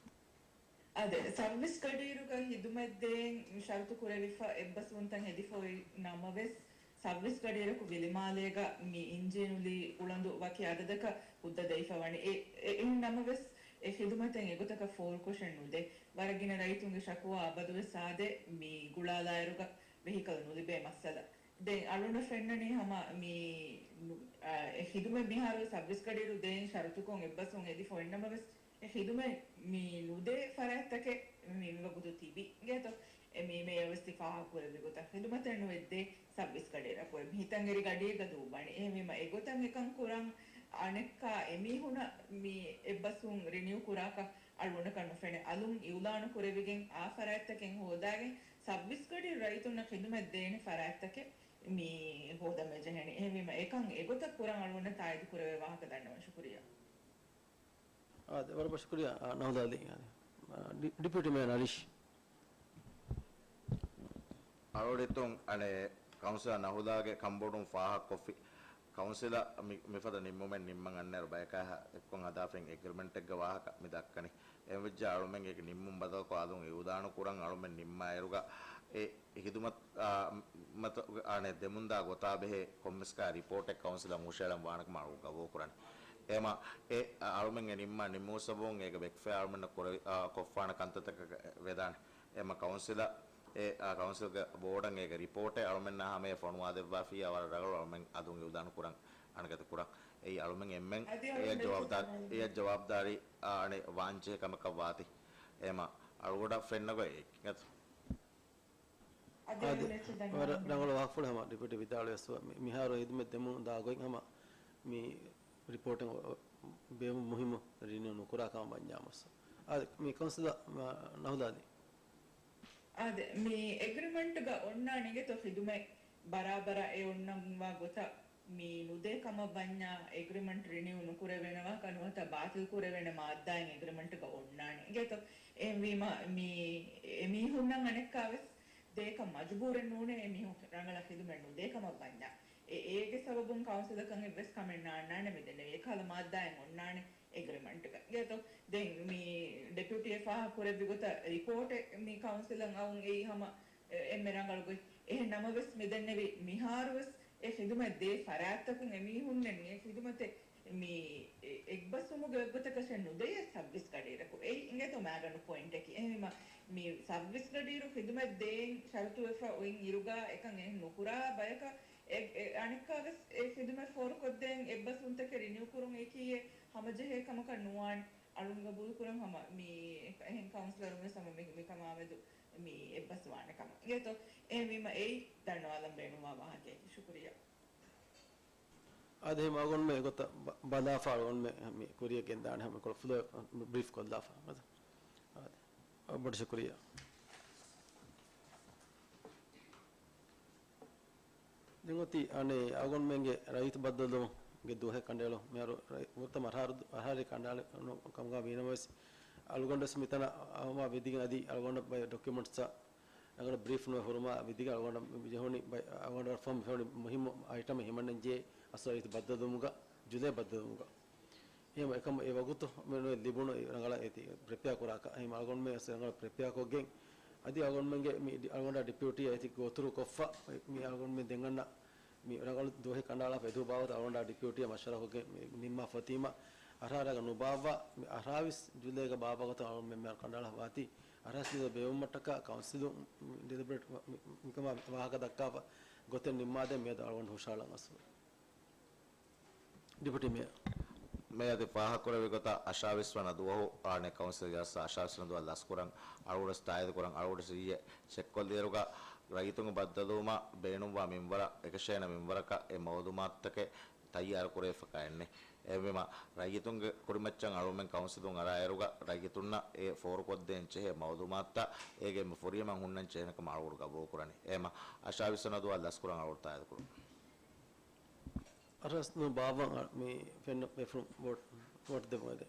އާދެ، ސައްވީސް ގަޑިއިރުގަ ޚިދުމަތް ދޭން ޝަރުތު ކުރެވިފަ އެއްބަސްވުންތައް ހެދިފަ އޮތް ނަމަވެސް، ސައްވީސް ގަޑިއިރަކު ވިލިމާލޭގަ މި އިންޖީނުލީ އުޅަނދު ވަކި އަދަދަކަށް ހުއްދަ ދެވިފަ ވަނީ. އެ، އެ، އެހެން ނަމަވެސް، އެ ޚިދުމަތެއް އެގޮތަކަށް ފޯރުކޮށެއް ނުދޭ. ވަރަށް ގިނަ ރައްޔިތުންގެ ޝަކުވާ އަބަދުވެސް އާދޭ، މި ގުޅާލާއިރުގަ ވެހިކަލް ނުލިބޭ މައްސަލަ. ދެން އަޅުގަނޑަށް ފެންނަނީ ހަމަ މި، އާ، އެ ޚިދުމަތް މިހާރު ސައްވީސް ގަޑިއިރު ދޭން ޝަރުތުކޮށް އެއްބަސްވުން ހެދިފަ އޮތް ނަމަވެސް، އެ ޚިދުމަތް މި ނުދޭ ފަރާތްތަކެއް މި މިވަގުތު ތިބި އިނގޭތޯ. އެ މީ މޭޔަރ ވެސް ތި ފާހަގަކުރެއްވި ގޮތަށް ޚިދުމަތެއް ނުވެއްދޭ ސައްވީސް ގަޑިއިރަކު އެ ހިތަށް އެރި ގަޑިއެއްގަ ދޫއްވާނީ. އެހެންވީމަ އެގޮތަށް އެކަން ކުރަން އަނެއްކާ އެމީހުނަށް މި އެއްބަސްވުން ރިނިއު ކުރާކަށް އަޅުގަނޑަކަށް ނުފެނޭ. އަލުން އިއުލާނު ކުރެވިގެން އާ ފަރާތްތަކެއް ހޯދާގެން ސައްވީސް ގަޑިއިރު ރައްޔިތުންނަށް ޚިދުމަތް ދޭނެ ފަރާތްތަކެއް މި ހޯދަން ވެޖެހެނީ. އެހެންވީމަ އެކަން އެގޮތަށް ކުރަން އަޅުގަނޑަށް ތާއީދު ކުރެވޭ ވާހަކަ ދަންނަވަން. ޝުކުރިއްޔާ. އާދެ، ވަރަށް ބޮޑަށް ޝުކުރިއްޔާ، އާ، ނަހުދާލީ، އާދެ. އާ، ޑި-، ޑިޕިއުޓީ މޭޔަރ އަރީޝް. އަޅުގަނޑު ހިތުން އަނެއް ކައުންސިލަރ ނަހުދާގެ ކަންބޮޑުން ފާހަގަކޮށްފި. ކައުންސިލަށް މި-، މިފަދަ ނިންމުމެއް ނިންމަން އަންނައިރު ބަޔަކާ އެއްކޮށް ހަދާފައި އެގްރިމެންޓެއްގެ ވާހަކަ މި ދައްކަނީ. އެހެންވެއްޖެ އަޅުމެން އޭގެ ނިންމުން ބަދަލުކޮށް އަލުން އިއުލާނު ކުރަން އަޅުމެން ނިންމާއިރުގަ އެ ޚިދުމަތް، އާ، މަތަ-، އަނެއް ދެމުންދާ ގޮތާ ބެހޭ ކޮންމެސް ކާ ރިޕޯޓެއް ކައުންސިލަށް ހުށައެޅަން ވާނެކަމަށް އަޅުގަނޑު ގަބޫލުކުރަނީ. އެހެމަ އެ އަޅުމެން އެ ނިންމާ ނިންމުމުގެ ސަބަބުން އޭގެ ވެކިފައި އަޅުމެންނަށް ކުރެ-، އާ، ކޮށްފާނެ ކަންތައްތަކަށް ވެދާނެ. އެހެމަ ކައުންސިލަށް އެ، އާ، ކައުންސިލްގެ ބޯޑަށް އޭގެ ރިޕޯޓެއް އަޅުމެންނާ ހަމަޔަށް ފޮނުވާދެއްވާފިއްޔާ ވަރަށް ރަނގަޅު އަޅުމެން އަލުން އިއުލާނު ކުރަން އަނެކަތި ކުރަން. އެއީ އަޅުމެން އެންމެން އަދި އެއަށް އަޅުގަނޑު ޖަވާބުދާ-، އެއްޗެއް އެއަށް ޖަވާބުދާރީ، އާ، އަނެއް ވާންޖެހޭ ކަމަކަށް ވާތީ. އެހެމަ އަޅުގަނޑަށް ފެންނަ ގޮތް އެއް އަދި އަދި އަޅުގަނޑު އެއްޗެއް ދަންނަވަން. ވަރަށް ރަނގަޅު ވާހަކަފުޅެއް ހަމަ ޑިޕިއުޓީ ވިދާޅުވިޔަސް މި-، މިހާރު ޚިދުމަތް ދެމުން ދާ ގޮތް ހަމަ މި ރިޕޯޓެއް ބޭއްވުން މުހިއްމު ރިނިއު ނުކުރާ ކަމަށް ވަންޏާމުސް. އާދެ، މި ކައުންސިލަރ، އާ، ނަހުދާލީ. އާދެ، މި އެގްރިމެންޓްގަ އޮންނާނެ އިނގޭތޯ ޚިދުމަތް ބަރާބަރަށް އެ އޮންނަންވާ ގޮތަށް މި ނުދޭ ކަމަށް ވަންޏާ އެގްރިމެންޓް ރިނިއު ނުކުރެވޭނެ ވާހަކަ ނުވަތަ ބާތިލް ކުރެވޭނެ މާއްދާއެއް އެގްރިމެންޓްގަ އޮންނާނެ އިނގޭތޯ. އެހެންވީމަ މި އެމީހުންނަށް އަނެއްކާވެސް ދޭކަށް މަޖުބޫރެއް ނޫނޭ، އެމީހުން ރަނގަޅަށް ޚިދުމަތް ނުދޭ ކަމަށް ވަންޏާ. އެ، އޭގެ ސަބަބުން ކައުންސިލަކަށް އެއްވެސް ކަމެއް ނާންނާނެ މިދެންނެވި. އެކަހަލަ މާއްދާއެއް އޮންނާނެ އެގްރިމެންޓްގަ. އިނގޭތޯ، ދެން މި ޑެޕިއުޓީއަށް ފާހަގަ ކުރެއްވި ގޮތަށް ރިޕޯޓެއް މި ކައުންސިލަށް އައުން އެއީ ހަމަ އެ، އެންމެ ރަނގަޅު ގޮތް. އެހެން ނަމަވެސް މިދެންނެވި މިހާރުވެސް އެ ޚިދުމަތް ދޭ ފަރާތްތަކުން އެމީހުންނެއް އެ ޚިދުމަތެއް މި އެ، އެއްބަސްވުމުގެ އެއްގޮތަކަށެއް ނުދެޔޭ ސައްވީސް ގަޑިއިރަކު. އެއީ އިނގޭތޯ މާގަނޑު ޕޮއިންޓަކީ. އެހެންވީމަ މި ސައްވީސް ގަޑިއިރު ޚިދުމަތް ދޭން ޝަރުތުވެފަ އޮތް އިރުގަ އެކަން އެހެން ނުކުރާ ބަޔަކަށް އެ، އެ، އަނެއްކާވެސް އެ ޚިދުމަތް ފޯރުކޮށްދޭން އެއްބަސްވުންތަކެއް ރިނިއު ކުރުން އެކީއެއް ހަމަޖެހޭ ކަމަކަށް ނުވާނެ. އަޅުން ގަބޫލުކުރަން ހަމަ މި އެހެން ކައުންސިލަރުން ވެސް ހަމަ މި، މިކަމާމެދު މި އެއްބަސްވާނެ ކަމަށް. އިނގޭތޯ، އެހެންވީމަ އެއީ ދަންނަވާލަން ބޭނުންވާ ވާހަކައެކޭ. ޝުކުރިއްޔާ. އާދެ، އަޅުގަނޑުމެން އެގޮތަށް ބަ-، ބަލާފަ އަޅުގަނޑުމެން މި ކުރިއަށް ގެންދާނެ ހަމަ ކޮޅުފުޅު ބްރީފް ކޮށްލާފަ. އާދެ. އާދެ. ބޮޑަށް ޝުކުރިއްޔާ. ދެން އޮތީ އަނެއް އަޅުގަނޑުމެންގެ ރައްޔިތު ބައްދަލުވުމުގެ ދުވަހެއް ކަނޑައެޅުން. މިހާރު ރައްޔި-، ވަރުތަމަ އަހަރު، އަހަރެއް ކަނޑައަޅަން ކަމުގަ ވީނަމަވެސް، އަޅުގަނޑުވެސް މިތަނަށް އައުމާ ވިދިގެން އަދި އަޅުގަނޑަށް ބައެއް ޑޮކިއުމެންޓްސްއަށް އަޅުގަނޑަށް ބްރީފް ނުވެ ހުރުމާ ވިދިގެން އަޅުގަނޑަށް މި ޖެހުނީ ބައެއް އަޅުގަނޑަށް ފަހުން މި ފެނުނީ މުހިއްމު އައިޓަމެއް ހިމަނަން ޖެހޭ އަސްލު އެތި ބައްދަލުވުމުގަ، ޖުލައި ބައްދަލުވުމުގަ. އެހެން އެކަމަށް އެ ވަގުތު މި ނުވެ ލިބުނު ރަނގަޅަށް އެތި ޕްރިޕެއާ ކުރާކަށް. އެހެން އަޅުގަނޑުމެން ވެސް ރަނގަޅަށް ޕްރިޕެއާ ކޮށްގެން އަދި އަޅުގަނޑުމެންގެ މި ޑި-، އަޅުގަނޑާ ޑިޕިއުޓީ އެތި ގޯތުރު ކޮށްފަ މި އަޅުގަނޑުމެން ދެން އަންނަ މި ރަނގަޅު ދުވަހެއް ކަނޑައަޅާފަ އެދު ބާވަތަށް އަޅުގަނޑާ ޑިޕިއުޓީއާ މަޝްވަރާކޮށްގެން މި ނިންމާފަ އޮތީމަ އަށާރަގަ ނުބާއްވާ މި އަށާވީސް ޖުލައިގަ ބާއްވާ ގޮތަށް އަޅުގަނޑުމެން މި ކަނޑައަޅާފަ ވާތީ އަށާވީސް ޖުލައި ބޭއްވުމަށްޓަކާ ކައުންސިލުން ޑިލިބަރޭޓް މިކަމާ ވާހަކަ ދައްކާފަ ގޮތެއް ނިންމާދޭން މިއަދު އަޅުގަނޑު ހުށަހަޅަން އަސްލު. ޑިޕިއުޓީ މޭޔަރ. މޭޔަރ ފާހަގަކުރެއްވި ގޮތަށް އަށާވީސް ވަނަ ދުވަހު އާނެ ކައުންސިލް ޖަލްސާ އަށާވީސް ވަނަ ދުވަހު ލަސްކުރަން އަޅުގަނޑު ތާއީދުކުރަން އަޅުގަނޑު އިއްޔެ ޗެކްކޮށްލިއިރުގަ ރައްޔިތުންގެ ބައްދަލުވުމަށް ބޭނުންވާ މިންވަރަށް އެކަށޭނަ މިންވަރަކަށް އެ މައުލޫމާތުތަކެއް ތައްޔާރު ކުރެވިފަކާ އެއްނެ. އެހެންވީމަ ރައްޔިތުންގެ ކުރިމައްޗަށް އަޅުމެން ކައުންސިލުން އަރާއިރުގަ ރައްޔިތުންނަށް އެ ފޯރުކޮށްދޭން ޖެހޭ މައުލޫމާތުތައް އޭގެ އެންމެ ފުރިހަމައިން ހުންނަން ޖެހޭނެ ކަމަށް އަޅުގަނޑު ގަބޫލުކުރަނީ. އެހެންމަ އަށާވީސް ވަނަ ދުވަހު ލަސްކުރަން އަޅުގަނޑު ތާއީދުކުރަން. އަށާވީސް ނުބާއްވާ މި ފެންނަ ބޭފުޅުން ވޯޓް، ވޯޓް ދެއްވުމަށް ދޭ.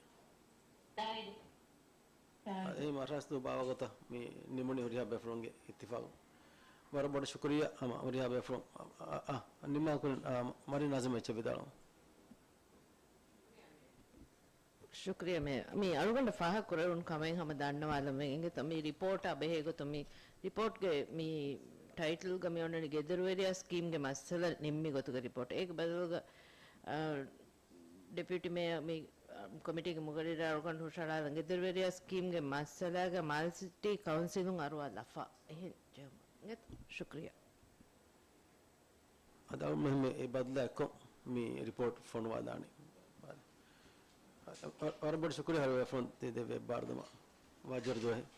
އެހެން އަށާވީސް ނުބާއްވާ ގޮތަށް މި ނިމުނީ ހުރިހާ ބޭފުޅުންގެ އިއްތިފާގުން. ވަރަށް ބޮޑަށް ޝުކުރިއްޔާ ހަމަ ހުރިހާ ބޭފުޅުން. އަ، އަ، އަ، ނިންމާކުރިން، އަ، މަރިން ނާޒިމް އެއްޗެއް ވިދާޅުވަން. ޝުކުރިއްޔާ މޭ. މި އަޅުގަނޑަށް ފާހަގަކުރެވުނު ކަމެއް ހަމަ ދަންނަވާލަމެއް އިނގޭތޯ. މި ރިޕޯޓާ ބެހޭ ގޮތުން މި ރިޕޯޓްގެ މި ޓައިޓަލްގަ މި އޮންނަނީ ގެދޮރުވެރިޔާ ސްކީމްގެ މައްސަލަ ނިންމި ގޮތުގެ ރިޕޯޓް. އޭގެ ބަދަލުގަ، އަ، ޑެޕިއުޓީ މޭޔަރ މި، އަ، ކޮމިޓީގެ މުގައްރިރާ އަޅުގަނޑު ހުށަހަޅާލަން ގެދޮރުވެރިޔާ ސްކީމްގެ މައްސަލާގަ މާލެ ސިޓީ ކައުންސިލުން އަރުވާ ލަފާ އެހެން ޖެހުމަށް އިނގޭތޯ. ޝުކުރިއްޔާ. އަދި އަޅުގަނޑުމެން އެ ބަދަލާ އެއްކޮށް މި ރިޕޯޓް ފޮނުވާލާނީ. ވަރަށް ބޮޑަށް ޝުކުރިއްޔާ ހަރު ވެފަ ދެ ދެ ވެއްބާރުދަމާ ވާޖަރު ދުވަހެއް.